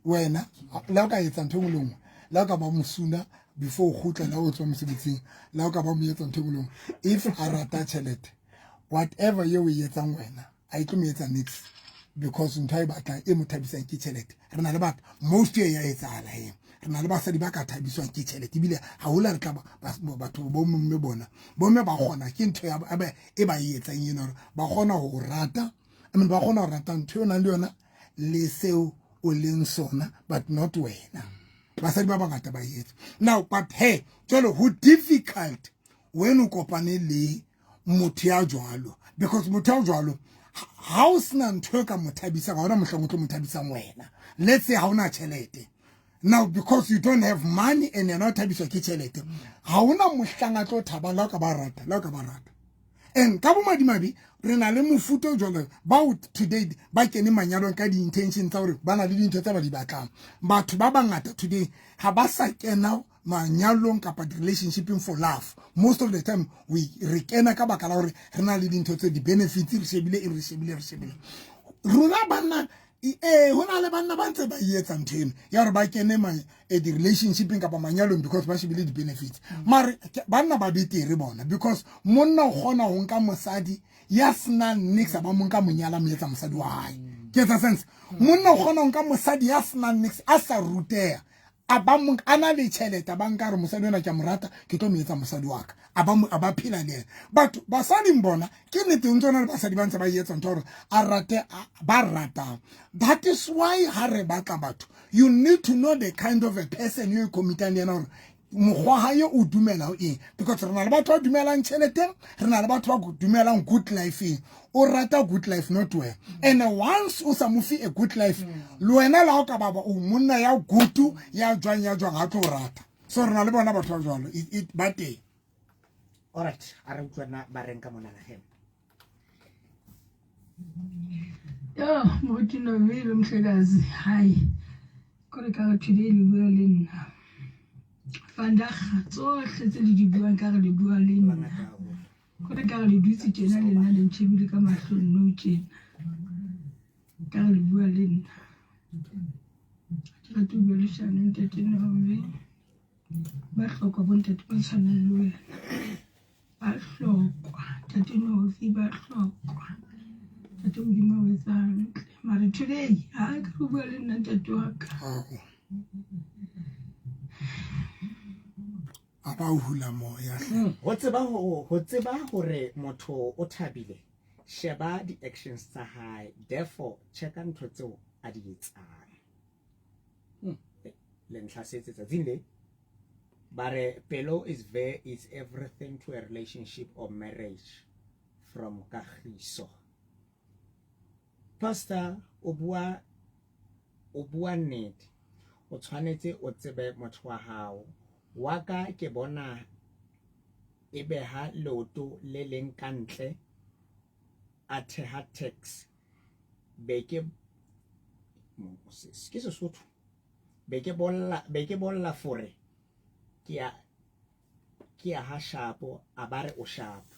wena le ha o ka etsa ntho e nngwe le nngwe, le ha o ka ba mosuna before o kgutla, le ha o tswa mosebetsing, le ha o ka ba mo etsa ntho e nngwe le nngwe, if a rata tjhelete, whatever eo o e etsang wena a e tlo mo etsa nix, because ntho a e batlang e mo thabisang ke tjhelete. Re na le batho most e ya etsahala eng, re na le basadi ba ka thabiswang ke tjhelete, ebile haholo ha re tla batho bo mme bona, bomme ba kgona ke ntho ya e ba e etsang ena hore ba kgona ho rata, I mean, ba kgona ho rata ntho eo nang le yona le seo o leng sona, but not wena. Basadi ba bangata ba etsa now, but hey, jwale ho difficult when o kopane le motho ya jwalo, because motho ya jwalo ha o sena ntho e ka mo thabisang, ha hona mohlang o tlo mo thabisang wena. Let's say ha ona tjhelete now, because you don't have money and yena o thabiswa ke tjhelete, ha hona mohlang a tlo thaba le ha o ka ba rata, le ha o ka ba rata. And ka bomadimabe re na le mofuta o jwalo bao today ba kene manyalong ka di-intention tsa hore ba na le dintho tse ba di batlang. Batho ba bangata today ha ba sa kena manyalong kapa di-relationshipeng for love. Most of the time we re kena ka baka la hore re na le dintho tse di-benefits, re shebile eng, re shebile, re shebile. Rona banna, ho na le banna ba ntse ba etsa ntho eno ya hore ba kene di-relationshipeng kapa manyalong because ba shebile di-benefits. Mare banna ba betere bona, because monna o kgona ho nka mosadi ya senang nix, a ba mo nka monyala, mo etsa mosadi wa hae. Ke etsa sense? Monna o kgona ho nka mosadi ya senang nix, a sa ruteha, a ba mo a na le tjhelete, a ba nka re mosadi ona ke a mo rata, ke tlo mo etsa mosadi wa ka, a ba a ba phela le yena. Batho basading bona ke nnete ntse ona le basadi ba ntse ba etsa ntho hore a rate ba ratang. That is why ha re batla batho, you need to know the kind of a person you commitang le yena, hore mokgwa hae o dumela ho eng, because re na le batho ba dumelang tjheleteng, re na le batho ba dumelang good life-eng. O rata good life, not wena. And once o sa mo fe a good life, le wena le ha o ka ba o monna ya good ya jwang ya jwang, ha tlo o rata. So re na le bona batho ba jwalo, ba teng. Alright, a re utlwe na ba reng ka mona naheng. Yo, moruti Novile Mhlekazi, hayi. Kore ka re today le bua le nna. Vandag tsohle tse le di buang ka re le bua le nna. Kore ka re le dutse tjena le nna le ntjhebile ka mahlong nou tjena. Ka re le bua le nna. Ke rate ho bua leshano ntate Novi. Ba hlokwa bontate ba tshwanang le wena. Ba hlokwa ntate Novi, ba hlokwa. Ntate Modimo a o etsa hantle. Mare today ha ka re bua le nna ntate wa ka. Ao. A ba o hula moya hle. Ho tseba hore motho o thabile, sheba di-actions tsa hae, therefore checka ntho tseo a di etsang. Le ntlhasetse tsatsing le ba re pelo is there is everything to a relationship or marriage, from Kagiso. Pastor o bua nnete. O tshwanetse o tsebe motho wa hao. Wa ka ke bona e beha leoto le leng ka ntle a theha tax. Be ke ke Sesotho. Be ke bolla be ke bolla fore ke ya ke ya ha shapo a ba re o shapo.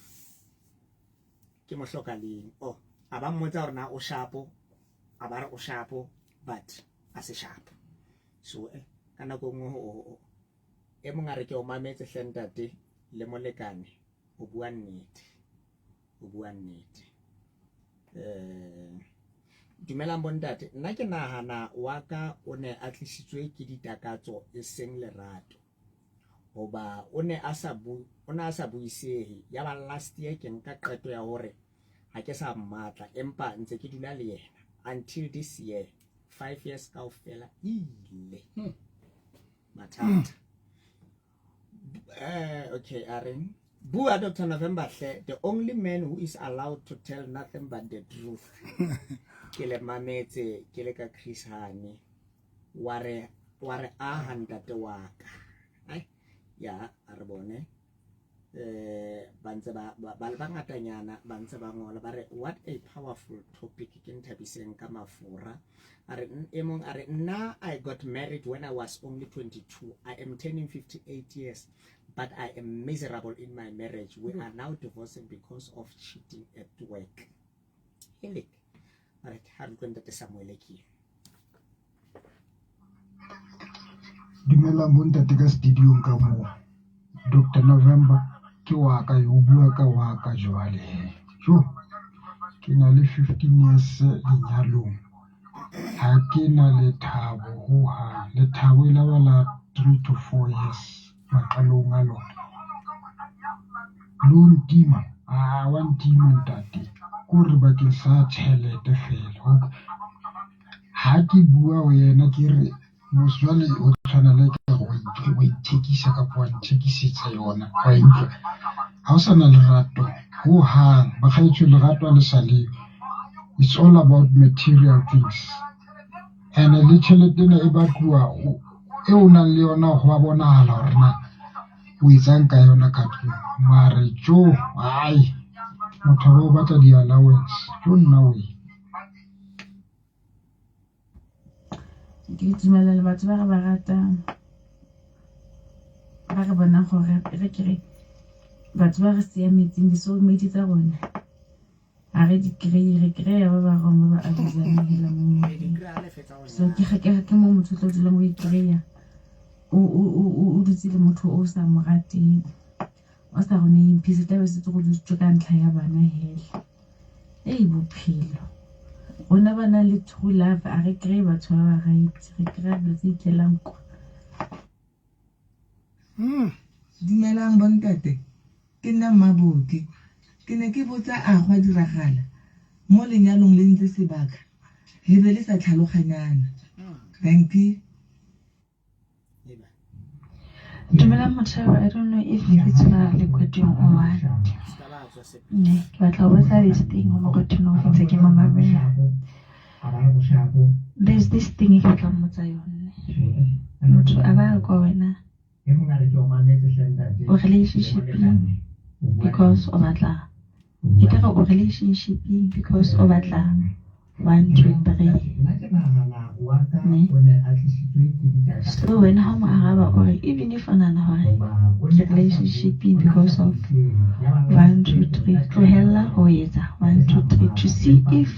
Ke mo hloka leng. Oh, a ba mmotsa hore na o shapo a ba re o shapo but a se shapo. So eh, ka nako e nngwe e mong a re ke o mametse hle ntate le molekane o bua nnete o bua nnete eh dumelang bontate nna ke nahana wa ka o ne a tlisitswe ke ditakatso e seng lerato hoba o ne a sa bu o ne a sa buisehe ya ba last year ke nka qeto ya hore ha ke sa mmatla empa ntse ke dula le yena until this year 5 years kaofela ile hmm. mathata eh okay a reng bua Dr. November hle the only man who is allowed to tell nothing but the truth ke le mametse ke le ka Chris Hani wa re wa re aha ntate wa ka ai ya a re bone eh ba ntse ba ba le bangatanyana ba ntse ba ngola ba re what a powerful topic ke nthabiseng ka mafura a re e mong a re nna I got married when I was only 22 I am turning 58 years but I am miserable in my marriage we are now divorcing because of cheating at work hele a re ha re utlwe ntate Samuel ke Dumelang bontate ka studio-ng ka moo. Doctor November ke wa ka yo o bua ka wa ka jwale hee. Joh ke na le 15 years lenyalong ha ke na lethabo hohang. Lethabo e la ba la 3 to 4 years maqalong a lona. Le ho ntima, ha wa ntima ntate ke hore bakeng sa tjhelete feela. Ha ke bua ho yena ke re mos jwale ho tshwana le ekare wa ithekisa kapa wa nthekisetsa yona wa e utlwa. Ha o sa na lerato hohang bakgaitsho lerato ha le sa leyo. It's all about material things and-e le tjhelete ena e batluwa eo o nang le yona ho wa bonahala hore na o etsang ka yona ka tlung. Mare tjo hai motho a ba o batla di-allowance tjo nna wee. Ke dumela le batho ba re ba ratang ba re bonang gore re ke re batho ba re siametseng di-soulmate tsa rona ga re di kry-e re kry-a ba ba wrong ba ba abusang hela mo moyeng so ke ke mo motho o tlo dulang o ikry-a o dutse le motho o sa mo rateng o sa go neyeng peace tlabe setse go dutswe ka ntlha ya bana hela ei bophelo rona ba nang le true love a re kry-e batho ba ba right re kry-a dilo tse ikelang kwa hmm. Dumelang bontate, ke nna Mmaboki. Ke ne ke botsa a gwa diragala mo lenyalong le ntse sebaka le be le sa tlhaloganyana. Dankie. Dumelang motheo, I don't know if ke tswa lekweting or what. Ne, ke batla ho botsa this thing ho moruti no ntse ke mo mamela. There's this thing e ke batlang mmotsa yone. Motho a ba re kwa wena o relationship-eng because o batla e ka re o relationship-eng because o batla 1 2 3 ne so wena ha o mo araba o re even if o nahana hore ke relationship-eng because of 1 2 3 tlohella ho etsa 1 2 3 to see if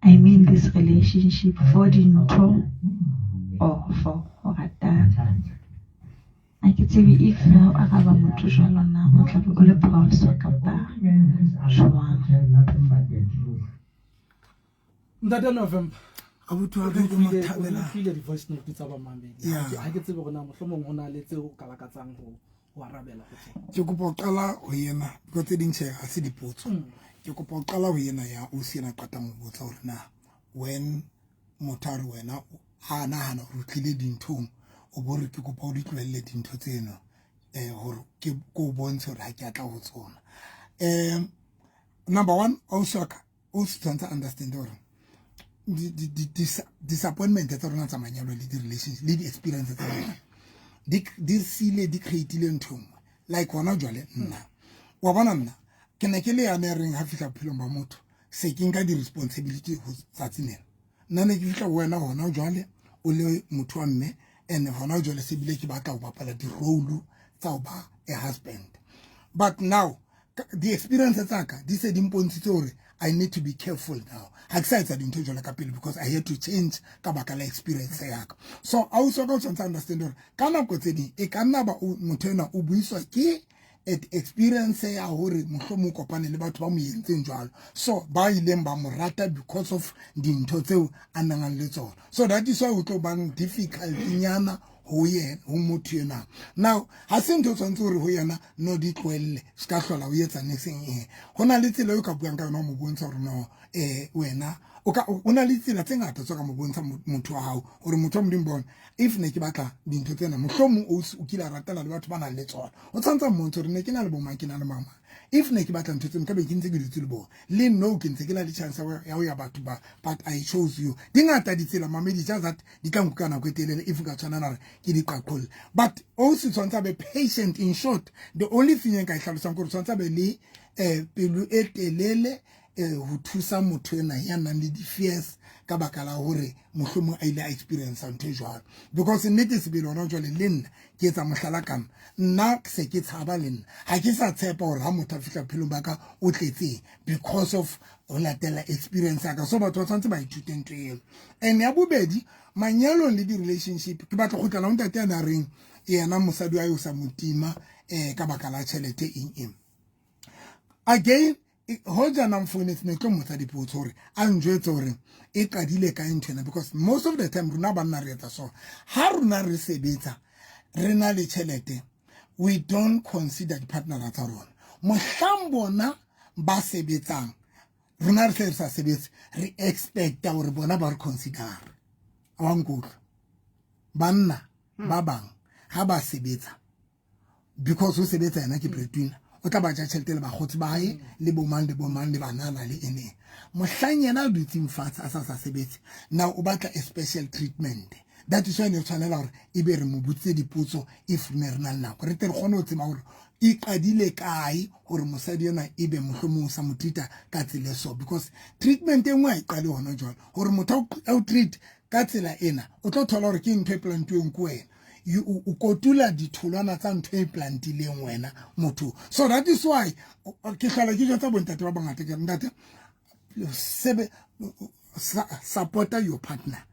I mean this relationship for dintho or for ho ratana A ke tsebe if ha o araba motho jwalo na o tla be o le phoso kapa jwang. Ntate November abuti wa ka ke mo thabela utlwile di-voice note tsa bamamedi ha ke tsebe gore na mohlomong ho na le tseo o ka lakatsang ho ho arabela ho tsona ke kopa ho qala ho yena because tse ding tjhe ha se dipotso mm. ke kopa ho qala ho yena ya o si ena qetang ho botsa hore na when motho a re wena ha a nahana gore o tlile dinthong o bo re ke kopa o di tlohelle dintho tseno um gore ke ko bontshe gore ga ke atla go tsona um number one ausi wa ka o se tshwanetse understand gore Di-disappointment tsa rona tsa manyalo le di-relationship le di-experience tsa rona di sile di creatile ntho nngwe like gona jwale. Nna wa bona, nna ke ne ke le yane ya reng ha fihla bophelong ba motho, se ke nka di-responsibility ho tsatsi lena. Nna ne ke fihla ho wena gona jwale, o le motho wa mme, and gona jwale se bile ke batla ho bapala di-role tsa ho ba a husband. But now di-experience tsa ka di se di mpontshitse hore I need to be careful now. Ha ke sa etsa dintho jwalo ka pele because I had to change ka baka la experience ya ka. So ausi wa ka o tshwanetse understand hore ka nako tse ding e ka nna ba motho enwa o buiswa ke at experience ya hore mohlomong kopane le batho ba mo entseng jwalo, so ba ileng ba mo rata because of dintho tseo a nang le tsona. So that is why o tlo bang difficult nyana ho yena, ho motho ena. Now ha se ntho tshwanetse hore ho yena no di tlohelle, se ka hlola o etsa nexeng eng. Ho na le tsela eo ka buang ka yona, o mo bontsha hore no, wena o ka o na le tsela tse ngata tse ka mo bontsha motho wa hao hore motho wa Modimo, bona, if ne ke batla dintho tsena, mohlomong o kile a ratela le batho ba nang le tsona, o tshwanetse a mmontshe hore ne ke na le bomang, ke na le mama. If ne ke batla ntho tseno, ka be ke ntse ke dutse le bona le no ke ntse ke na le chance ya ho ya batho ba, but I chose you. Di ngata ditsela, mamedi, just that di tla nkuka nako e telele if nka tshwanela re ke di qaqolle. But o se tshwanetse a be patient. In short, the only thing e nka e hlalosang ke gore tshwanetse a be le pelo e telele ho thusa motho ena ya nang le di-fears ka baka la hore mohlomong a ile a experience ntho e jwalo. Because nnete sebele, hona jwale le nna ke etsa mohlala ka nna, se ke tshaba le nna, ha ke sa tshepa hore ha motho a fihla bophelong ba ka o tletseng because of ho latela experience ya ka. So batho ba tshwanetse ba ithute ntho eo. And ya bobedi, manyalong le di-relationship, ke batla kgutlela ho ntate ana reng yena mosadi wa hae o sa motima ka baka la tjhelete, eng eng. Again, hoja na mfounetse, ne tlo mmotsa dipotso hore a njwetse hore e qadile kae ntho ena. Because most of the time rona banna re etsa so, ha rona re sebetsa, re na le tjhelete, we don't consider di-partnera tsa rona. Mohlang bona ba sebetsang, rona re se re sa sebetse, re expecta hore bona ba re consider. Wa nkutlwa? Banna ba bang ha ba sebetsa, because o sebetsa yena ke breadwinner, o tla ba ja tjhelete le bakgotsi ba hae le bomang le bomang le banana le ene. Mohlang yena a dutseng fatshe, a sa sebetse, now o batla a special treatment. That is why ne re tshwanela hore ebe re mo botsitse dipotso if ne re na le nako, re tle re kgone ho tseba hore e qadile kae hore mosadi ena ebe mohlomong o sa mo treata ka tsela e so. Because treatment e nngwe ha e qale hona jwale hore motho a o treat ka tsela ena. O tlo thola hore ke ntho e plantuweng ke wena, o kotula ditholwana tsa ntho e plantileng wena motho. So that is why ke hlola ke jwetsa bontate ba bangata, ke re, ntate, sebe supporta your partner.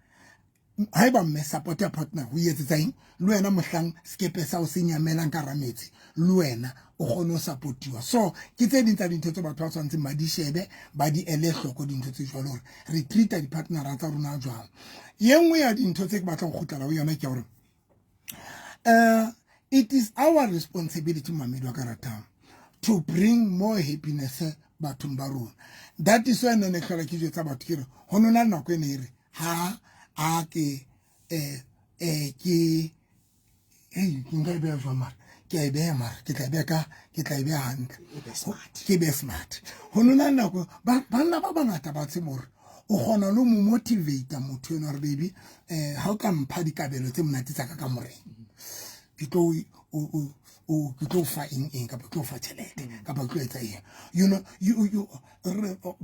Haeba mme, support your partner. Ho etsetsa eng? Le wena mohlang sekepe sa o se nyamelang ka hara metsi, le wena o kgone ho supportiwa. So ke tse ding tsa dintho tse batho ba tshwanetseng ba di shebe, ba di ele hloko, dintho tse jwalo, hore re treata di-partnera tsa rona jwang. Ye nngwe ya dintho tse ke batlang ho kgutlela ho yona ke hore it is our responsibility, mamedi wa ka ratang, to bring more happiness bathong ba rona. That is why nne ne hlola ke jwetsa batho, ke re ho nona nako e ne e re ha a ke ke hey, nka e beha jwang? Mara ke a e beha, mara ke tla e beha ka, ke tla e beha hantle, ke be smart. Ho nona nako banna ba bangata ba tsebe hore o kgona le ho mo motivate motho eno hore, baby, ha o ka mpha dikabelo tse monate tsa ka ka moreng, ke tlo fa eng eng, kapa ke tlo fa tjhelete, kapa ke tlo etsa eng. You know, you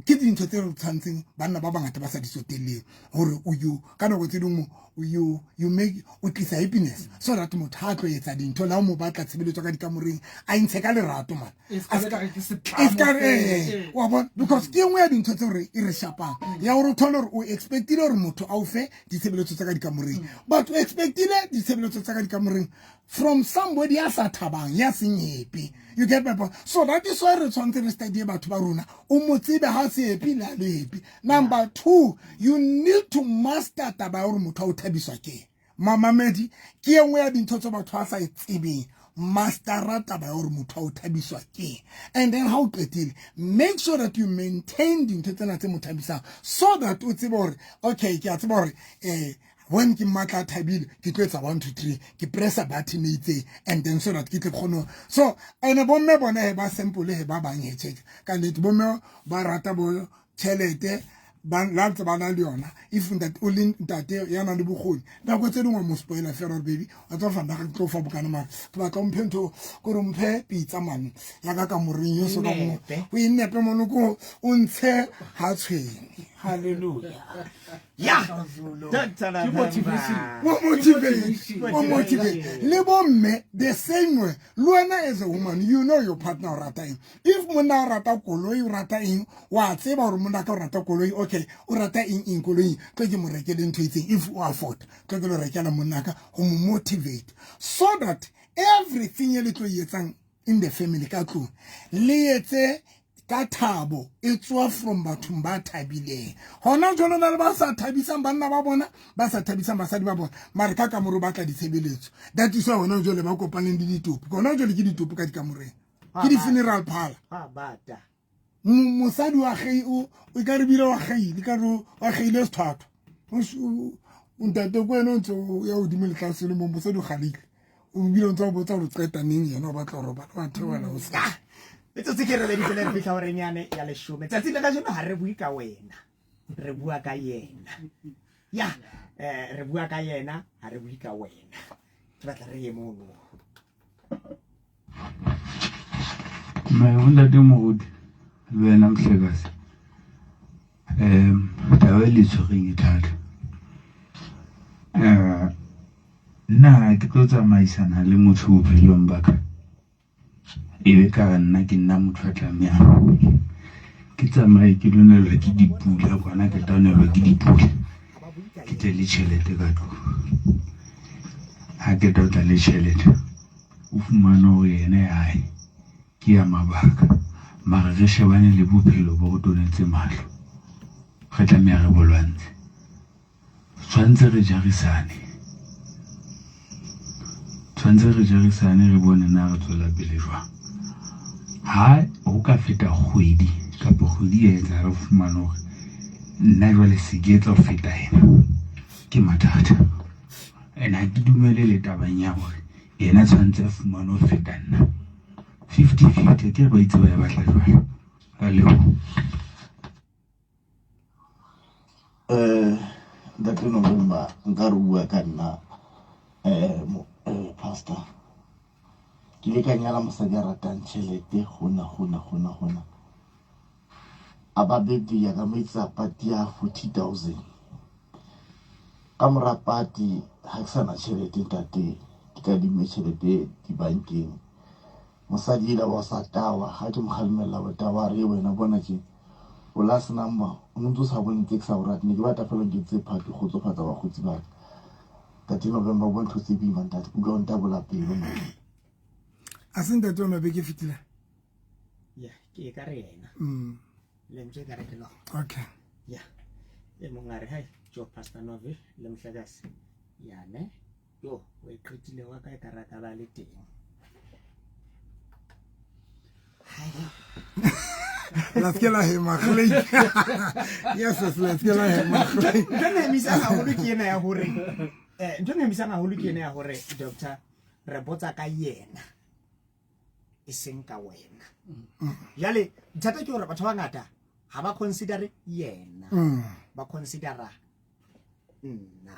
ke dintho tse re tshwantseng banna ba bangata ba sa di tsotelleng hore o you ka nako tse dingwe you make o tlisa happiness so that motho ha a tlo etsa dintho la o mo batla tshebeletso ka dikamoreng, a intshe ka lerato man. E ska be ka re ke E setlamo ska re, fela. wa bona, because ke e nngwe ya dintho tse gore e re shapang ya gore o thole gore o expectile gore motho a o fe ditshebeletso tsa ka dikamoreng, but o expectile ditshebeletso tsa ka dikamoreng from somebody ya sa thabang, ya seng happy. You get my point? So that is why re tshwanetse re studye batho ba rona, o mo tsebe ha se happy le ha le happy. Number two, you need to master taba ya gore motho a o thabiswa ke mamamedi. Ke e nngwe ya dintho tse batho ba sa e tsebeng. Mastera taba ya gore motho a o thabiswa ke, and then ha o qetile, make sure that you maintain dintho tsena tse mo thabisang, so that o tsebe gore, okay, ke a tseba gore when ke mmatla a thabile, ke tlo etsa 1 2 3, ke pressa button e itseng, and then so that ke tle ke kgone so. And bomme bona he ba simple, he ba bang he check ka nnete, bomme ba rata bo tjhelete. Ba la ntse ba na le yona. If ntate o le ntate ya nang le bokgoni, nako tse dingwe mo spoiler fela gore baby wa tswa fanda ga tlo fa bokana mara ke batla o mphe ntho kore o mphe pitsa mane ya ka kamoreng yo so ka mo o e nepe mono ko o ntshe ha tshwene. Hallelujah. Ya Dr. motivation. O motivate, o motivate. Le bomme the same way. Le wena as a woman, you know your partner o rata eng. If monna o rata koloi, o rata eng, wa tseba gore monna ka o rata koloi, okay, o rata eng eng koloi, tlo ke mo rekele ntho e itseng. If o afford, tlo ke lo rekela monna ka go mo motivate so that everything e le tlo e etsang in the family ka tlong le etse ka thabo e tswa from bathong ba thabileng. Hona jwalo na le ba sa thabisang banna ba bona, ba sa thabisang basadi ba bona, mare ka kamore ba tla ditshebeletso. That is why hona jwale ba kopaneng le ditopo. Hona jwale ke ditopo ka dikamoreng, ke di-funeral parlor. Mosadi wa gei o ka re bile wa geile, ka re wa geile sethwathwa. Ntate ko wena o ntse o ya godimo le tlase le mo mosadi o galile. O bile o ntse o botsa gore qeta neng yena o batla go robala, wa theohela o sa. Metsotso ke robedi pele re fihla horeng yane ya leshome. Tsatsi le kajeno ha re bue ka wena, re bua ka yena. Ya, re bua ka yena, ha re bue ka wena. Ke batla re ye mono. Mme ntate moruti le wena Mhlekazi, taba e le tshwereng e thata. Nna ha ke tlo tsamaisana le motho bophelong ba ka, e be ka re nna ke nna motho a tlamehang ke tsamaye ke lo nelwa ke dipula kwana, ke tla nelwa ke dipula, ke tle le tjhelete ka tlung. Ha ke tla tla le tjhelete, o fumane hore yena ya hae ke ya mabaka, mara re shebane le bophelo bo re tonetse mahlo, re tlameha re bo lwantshe. Tshwantse re jarisane, tshwantse re jarisane re bone na re tswela pele jwang. Ha ho ka feta kgwedi kapa kgwedi ya etsa re fumane hore nna jwale se ke etsa ho feta yena, ke mathata. And ha ke dumele le tabeng ya hore yena tshwantse a fumane ho feta nna. 50-50 ke re ba itse ba e batla jwalo. Ka leboha. Ntate November nka re bua ka nna pastor. Ke ile ka nyala mosadi a ratang tjhelete gona gona gona gona. A ba birthday ya ka mo etsa party ya 40,000. Ka mora party ha ke sana tjhelete ntate, ke kadimme tjhelete dibankeng. Mosadi ela wa sa tawa, ha ke mo kgalemella wa tawa, a re wena bona tje o last number o ntse o sa bone tse ke sa o rate, ne ke batla fela nke tse party kgotsofatsa bakgotsi ba ka. Ntate November o ntho tse boima ntate, ke utlwa o ntabola pelo mo. A se ntate o beke fetile? Ya, ke ka re yena. Lentswe ka re ke lo. Okay. Ya. E mong a re hai, jo Pastor Novi le Mhlakazi. Ya ne. Yo, o e qetile wa ka e ka raka ba le teng. La se ke la hema glei. Yes, yes, la se ke la hema glei. Ntho e nhemisang haholo ke ena ya hore ntho e nhemisang haholo ke ena ya hore doctor re botsa ka yena e seng ka wena. Jwale bothata ke hore batho ba bangata ha ba considere yena, ba considera nna.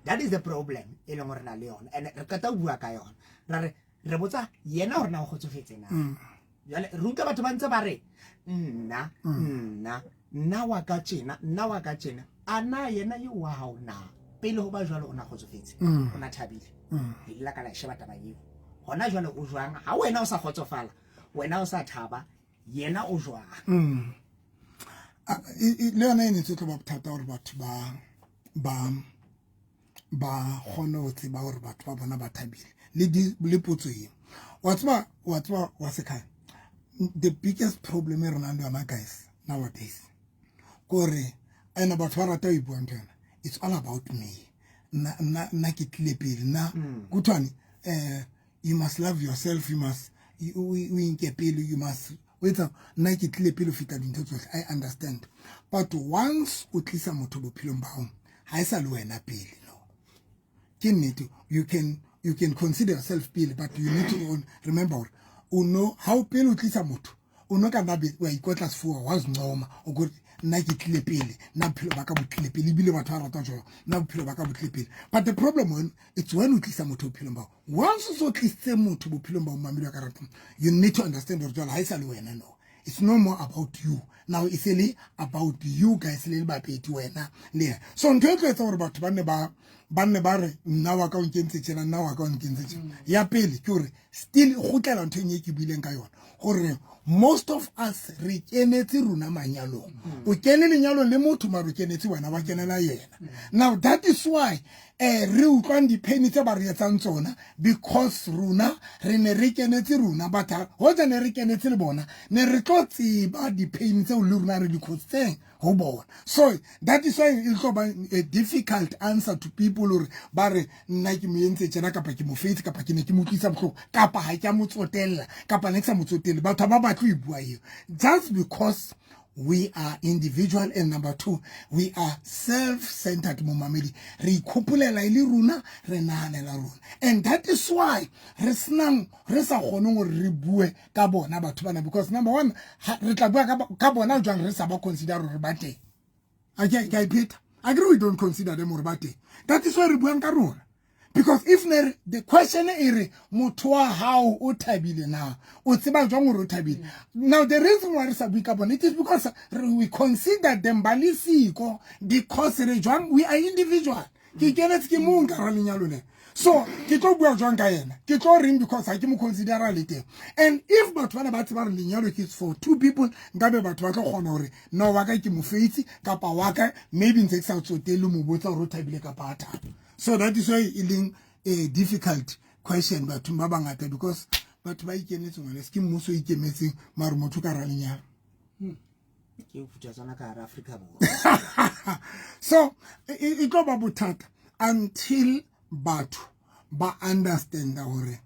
That is the problem e leng hore na le yona, and re qeta ho bua ka yona, ra re re botsa yena hore na o kgotsofetse na. Jwale re utlwa batho ba ntse ba re nna nna nna wa ka tjena, nna wa ka tjena, a na yena eo wa hao na pele ho ba jwalo o na kgotsofetse, o na thabile? Le ile la ka la e sheba taba eo. Hona jwale o jwang ha wena o sa kgotsofala, wena o sa thaba, yena o jwang? Le yona e ne tse tlo ba bothata hore batho ba ba ba kgone ho tseba hore batho ba bona ba thabile. Le di le potso eo. Wa tseba, wa tseba wa sekhaya. The biggest problem e re nang le yona guys nowadays kore ene batho ba rata ho bua ntho ena. It's all about me. Nna nna nna ke tlile pele nna. Kuthwane you must love yourself, you must o inke pele, you must o etsa nna ke tlile pele ho feta dintho tsohle. I understand, but once o tlisa motho bophelong ba hao, ha e sa le wena pele. No, ke nnete, you can consider yourself pele, but you need to remember hore o no ha o pele o tlisa motho o no ka nna wa ikotla sefuba wa zincoma ukuthi nna ke tlile pele nna bophelo ba ka bo tlile pele ebile batho ba rata jalo nna bophelo ba ka bo tlile pele but the problem when it's when o tlisa motho bophelong bao once o so tlisitse motho bophelong ba momamedi wa ka ratang you need to understand gore jalo ga e sa le wena no it's no more about you now it's really about you guys le le babedi wena le yena so ntho e tlo etsa gore batho ba nne ba ba nne ba re nna wa ka o nkentse tjena nna wa ka o nkentse tjena mm. ya pele ke gore still e gotlela nthong e ke buileng ka yona gore most of us re kenetse rona manyalong mm. o kene lenyalong le motho mare o kenetse wena wa kenela yena mm. now that is why eh re utlwang dipheni tse ba re etsang tsona because rona re ne re kenetse rona but hoja ne re kenetse le bona ne re tlo tseba dipheni tseo le rona re di khotseng ho bona so that is why e tlo ba a difficult answer to people hore ba re nna ke mo entse tjena kapa ke mo feitse kapa ke ne ke mo utlwisa bohloko kapa ha ke a mo tsotella kapa ne ke sa mo tsotelle batho ba batle ho e bua eo just because we are individual and number two we are self-centered momamedi re ikgopolela e le rona re nahanela rona and that is why re senang re sa kgoneng gore re bue ka bona batho bana because number one re tla bua ka bona jwang re sa ba consider gore ba teng a ke a ipheta a ke we don't consider them gore ba teng that is why re buang ka rona because if ne the question e re motho wa hao o thabile na o tseba jwang gore o thabile now the reason why re sa bue ka bona it is because we consider them ba le siko because re jwang we are individual ke kenetse ke mong ka ra lenyalo le so ke tlo bua jwang ka yena ke tlo reng because ha ke mo considera le teng and if batho bana ba tseba re lenyalo ke for two people nkabe batho ba tlo kgona gore no wa ka ke mo feitse kapa wa ka maybe ntse ke sa tsotele mo botsa gore o thabile kapa a thaba so that is why e leng a difficult question bathong ba bangata because batho ba ikenetse ngwane se ke mmuso o ikemetseng mare motho ka ra lenyalo hmm. ke futa tsona ka hara Afrika Borwa so e tlo ba bothata until batho ba understanda gore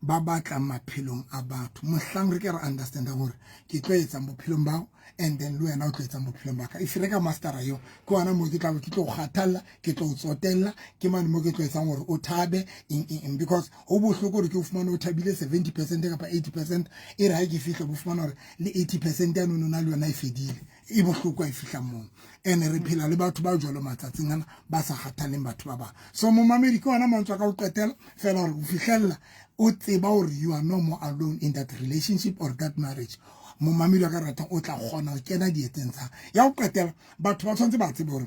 ba batla maphelong a batho mohlang re ke re understanda gore ke tlo etsang bophelong bao and then le wena o tlo etsang bophelong ba ka if re ka mastera eo ke ona mo ke tla ke tlo kgathalla ke tlo tsotella ke mane mo ke tlo etsang gore o thabe eng eng because ho bohloko gore ke o fumane o thabile 70 percent kapa 80 percent e re ha ke fihle bo fumana gore le 80 percent ya nono na le yona e fedile e bohloko e fihla moo ene re phela le batho ba jalo matsatsing ana ba sa kgathaleng batho ba bang so momamedi ke ona mantswe a ka o qetela fela gore o fitlhelela o tseba gore you are no more alone in that relationship or that marriage momamedi wa ka ratang o tla kgona go kena dieteng tsa ya go qetela batho ba tshwanetse ba tsebe gore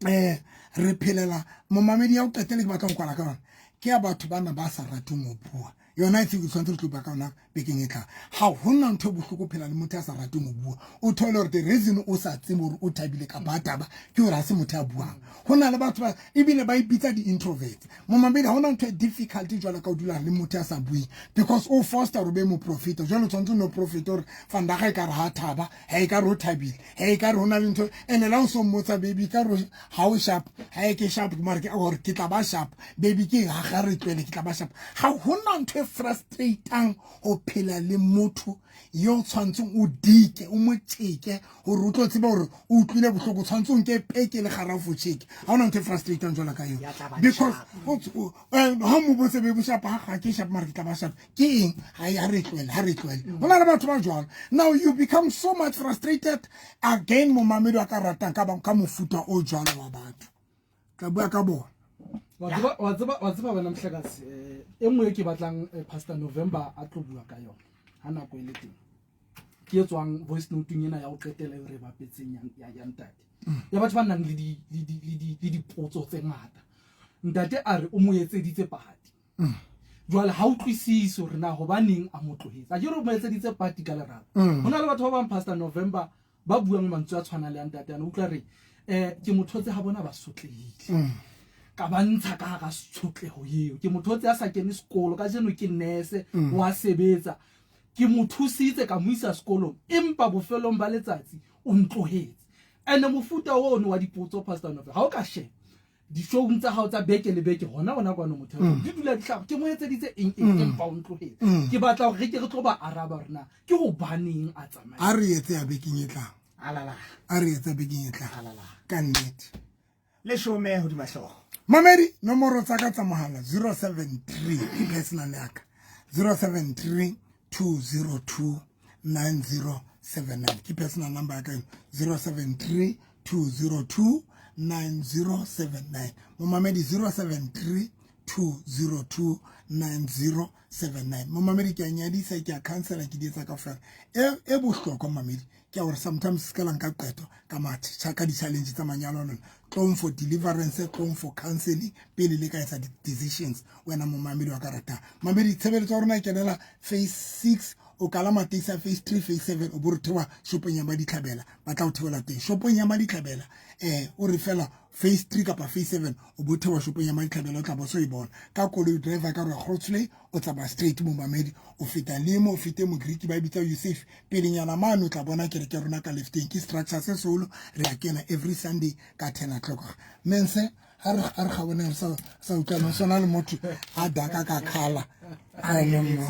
eh re phelela momamedi ya go qetela ke batla go kwala ka yona ke ya batho bana ba sa rateng go bua yona e ke tshwanetse re tlo bua ka yona bekeng e tlang ga gona ntho e bohloko phela le motho a sa rateng go bua o thole gore the reason o sa tsebe gore o thabile kapa a taba ke gore ga se motho a buang go na le batho ba ebile ba ipitsa di-introvert momamedi ga gona ntho e difficult jalo ka o dula le motho a sa bueng because o foster gore o be moprofeta jalo tshwanetse o ne o profeta gore fandaga e ka re ga thaba ga e ka re o thabile ga e ka re go na le ntho ene la o so mmotsa baby ka re ga o sharp ga e ke sharp mare ke gore ke tla ba sharp baby ke ga ga re tlwele ke tla ba sharp ga gona ntho e frustratang go phela le motho yo o tshwanetseng o dike o mo tšeke gore o tlo tseba gore o utlwile bohloko o tshwanetse o nke peke le garafo tšheke ga ona ntho e frustratang jalo ka eo because eh, ga mo botse baby sharp ga ke sharp mare ke tla ba sharp ke eng ga re tlohele ga re tlohele go na le batho ba jalo now you become so much frustrated again momamedi wa ka ratang ka ka mofuta o jalo wa batho tla bua ka bona wa tseba wena mohlakase eh, e nngwe e ke batlang eh, pastor november a tlo bua ka yona ga nako e le teng ke e tswang voice note-ong ena ya go qetela e re bapetseng ya ntate mm. ya batho ba nang le dipotso tse ngata ntate a re o mo etseditse padi mm. jwale ha utlwisise hore na hobaneng a mo tlohetse a ke re o mo etseditse party ka lerato mm. ho na le batho ba bang pastor november ba buang mantswe a tshwanang le a ntate ana utlwa re um ke mo thotse ha bona ba sotlehile mm. ka ba ntsha ka hara tshotleho eo ke mo thotse a sa kene sekolo ka jeno ke nurse wa sebetsa ke mo thusitse ka mo isa sekolong empa bofelong ba letsatsi o ntlohetse ene mofuta ono wa dipotso pastor November ha o ka sheba dishowng tsa gago tsa beke le beke gona gona kwano motheo mm. di dula di tlhago ke mo etseditse eng eng mm. empa o ntlogetse mm. ke batla gore re ke re tlo ba araba rena ke gobaneng a tsamaya a re etse ya bekeng e tlang a re etse bekeng e tlang ka nnete le shome godima tlhogo mamedi nomoro tsa ka tsa mogala 073 ke personal yaka 073 202 90 79 ke personal number ya ka eno 073 202 9079 momamedi 073 202 9079 momamedi ke a nyadisa ke a counsela ke di etsa kaofela e e bohlokwa mamedi ke a gore sometimes se ka la nka qeto ka matha ka di-challenge tsa manyalo a lona tlong for deliverance tlong for counseling pele le ka etsa di-decisions wena momamedi wa ka ratang mamedi tshebeletso ya rona e kenela phase 6 o kalama taxi ya phase 3 phase 7 o bo re theoha shopong ya maditlhabela ba tla o theola teng shopong ya maditlhabela um o re fela phase 3 kapa phase 7 o bo theoha shopong ya maditlhabela o tla bo so e bona ka koloi driver ka re grootsley o tsamaya straight momamedi o feta lemo o fete mogreek ba e bitsa yusuf pelenyana mane o tla bona kereke ya rona ka lefteng ke structure se seholo re a kena every sunday ka 10 o'clock mense a re a re ga bone sa sa utlwana sona le motho a daka ka khala a le mo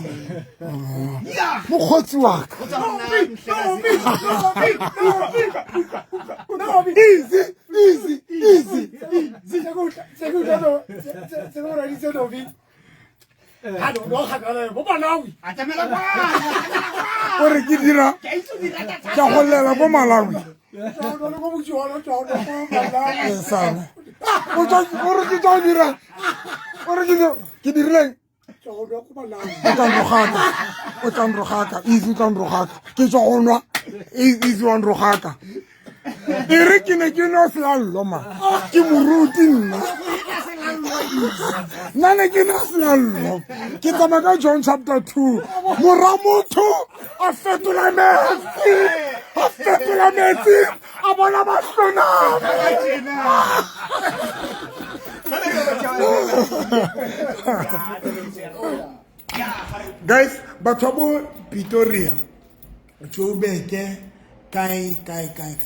mokgotsi wa ka easy easy easy o re ke dira ke a go llela ko malawi sana o re ke tsa dira o re ke ke dirileng o tla nrogaka o tla nrogaka easy o tla nrogaka ke tswa go nwa easy wa nrogaka e re ke ne ke no selallo ma ke moruti nna nna ne ke na selallo ke tsamaya ka john chapter 2 mora motho a fetola metsi a fetola metsi a bona ba hloname guys batho ba bo Pretoria Joburg kae kae kae kae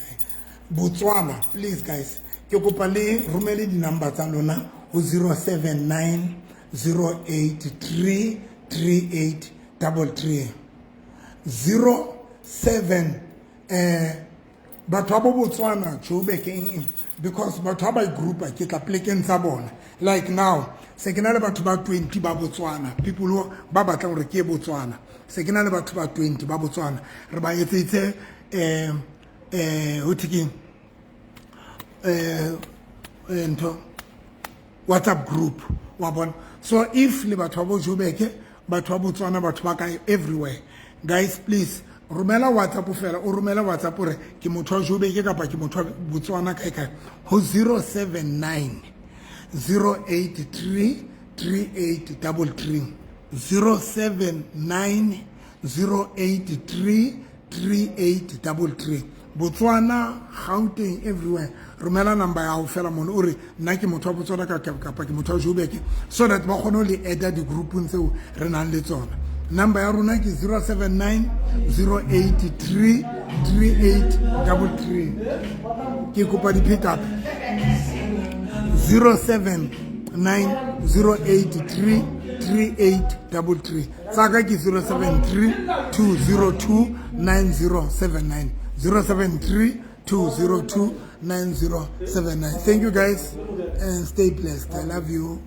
Botswana please guys ke kopa le romele di-number tsa lona ho 079 083 38 33 07 eh batho ba bo Botswana Joburg eng eng because batho ba ba groupa ke tla plekeng tsa bona like now se ke na le batho ba 20 ba Botswana people who ba batlang gore ke Botswana se ke na le batho ba 20 ba Botswana re ba etseditse eh eh ho thekeng eh ntho WhatsApp group wa bona so if le batho ba bo Joburg batho ba Botswana batho ba kae everywhere guys please romela WhatsApp fela o romela WhatsApp ore ke motho wa Joburg kapa ke motho wa Botswana kae kae ho 079 083 3833 079 083 3833 Botswana Gauteng everywhere romela number ya gago fela mone o re nna ke motho wa Botswana kapa ke motho wa Joburg so that ba kgone ho le adda di-groupong tseo re nang le tsona number ya rona ke 079 083 3833 ke kopa di-pick up 079 083 3833 tsaka ke 073 202 9079 073 202 9079 thank you guys and stay blessed i love you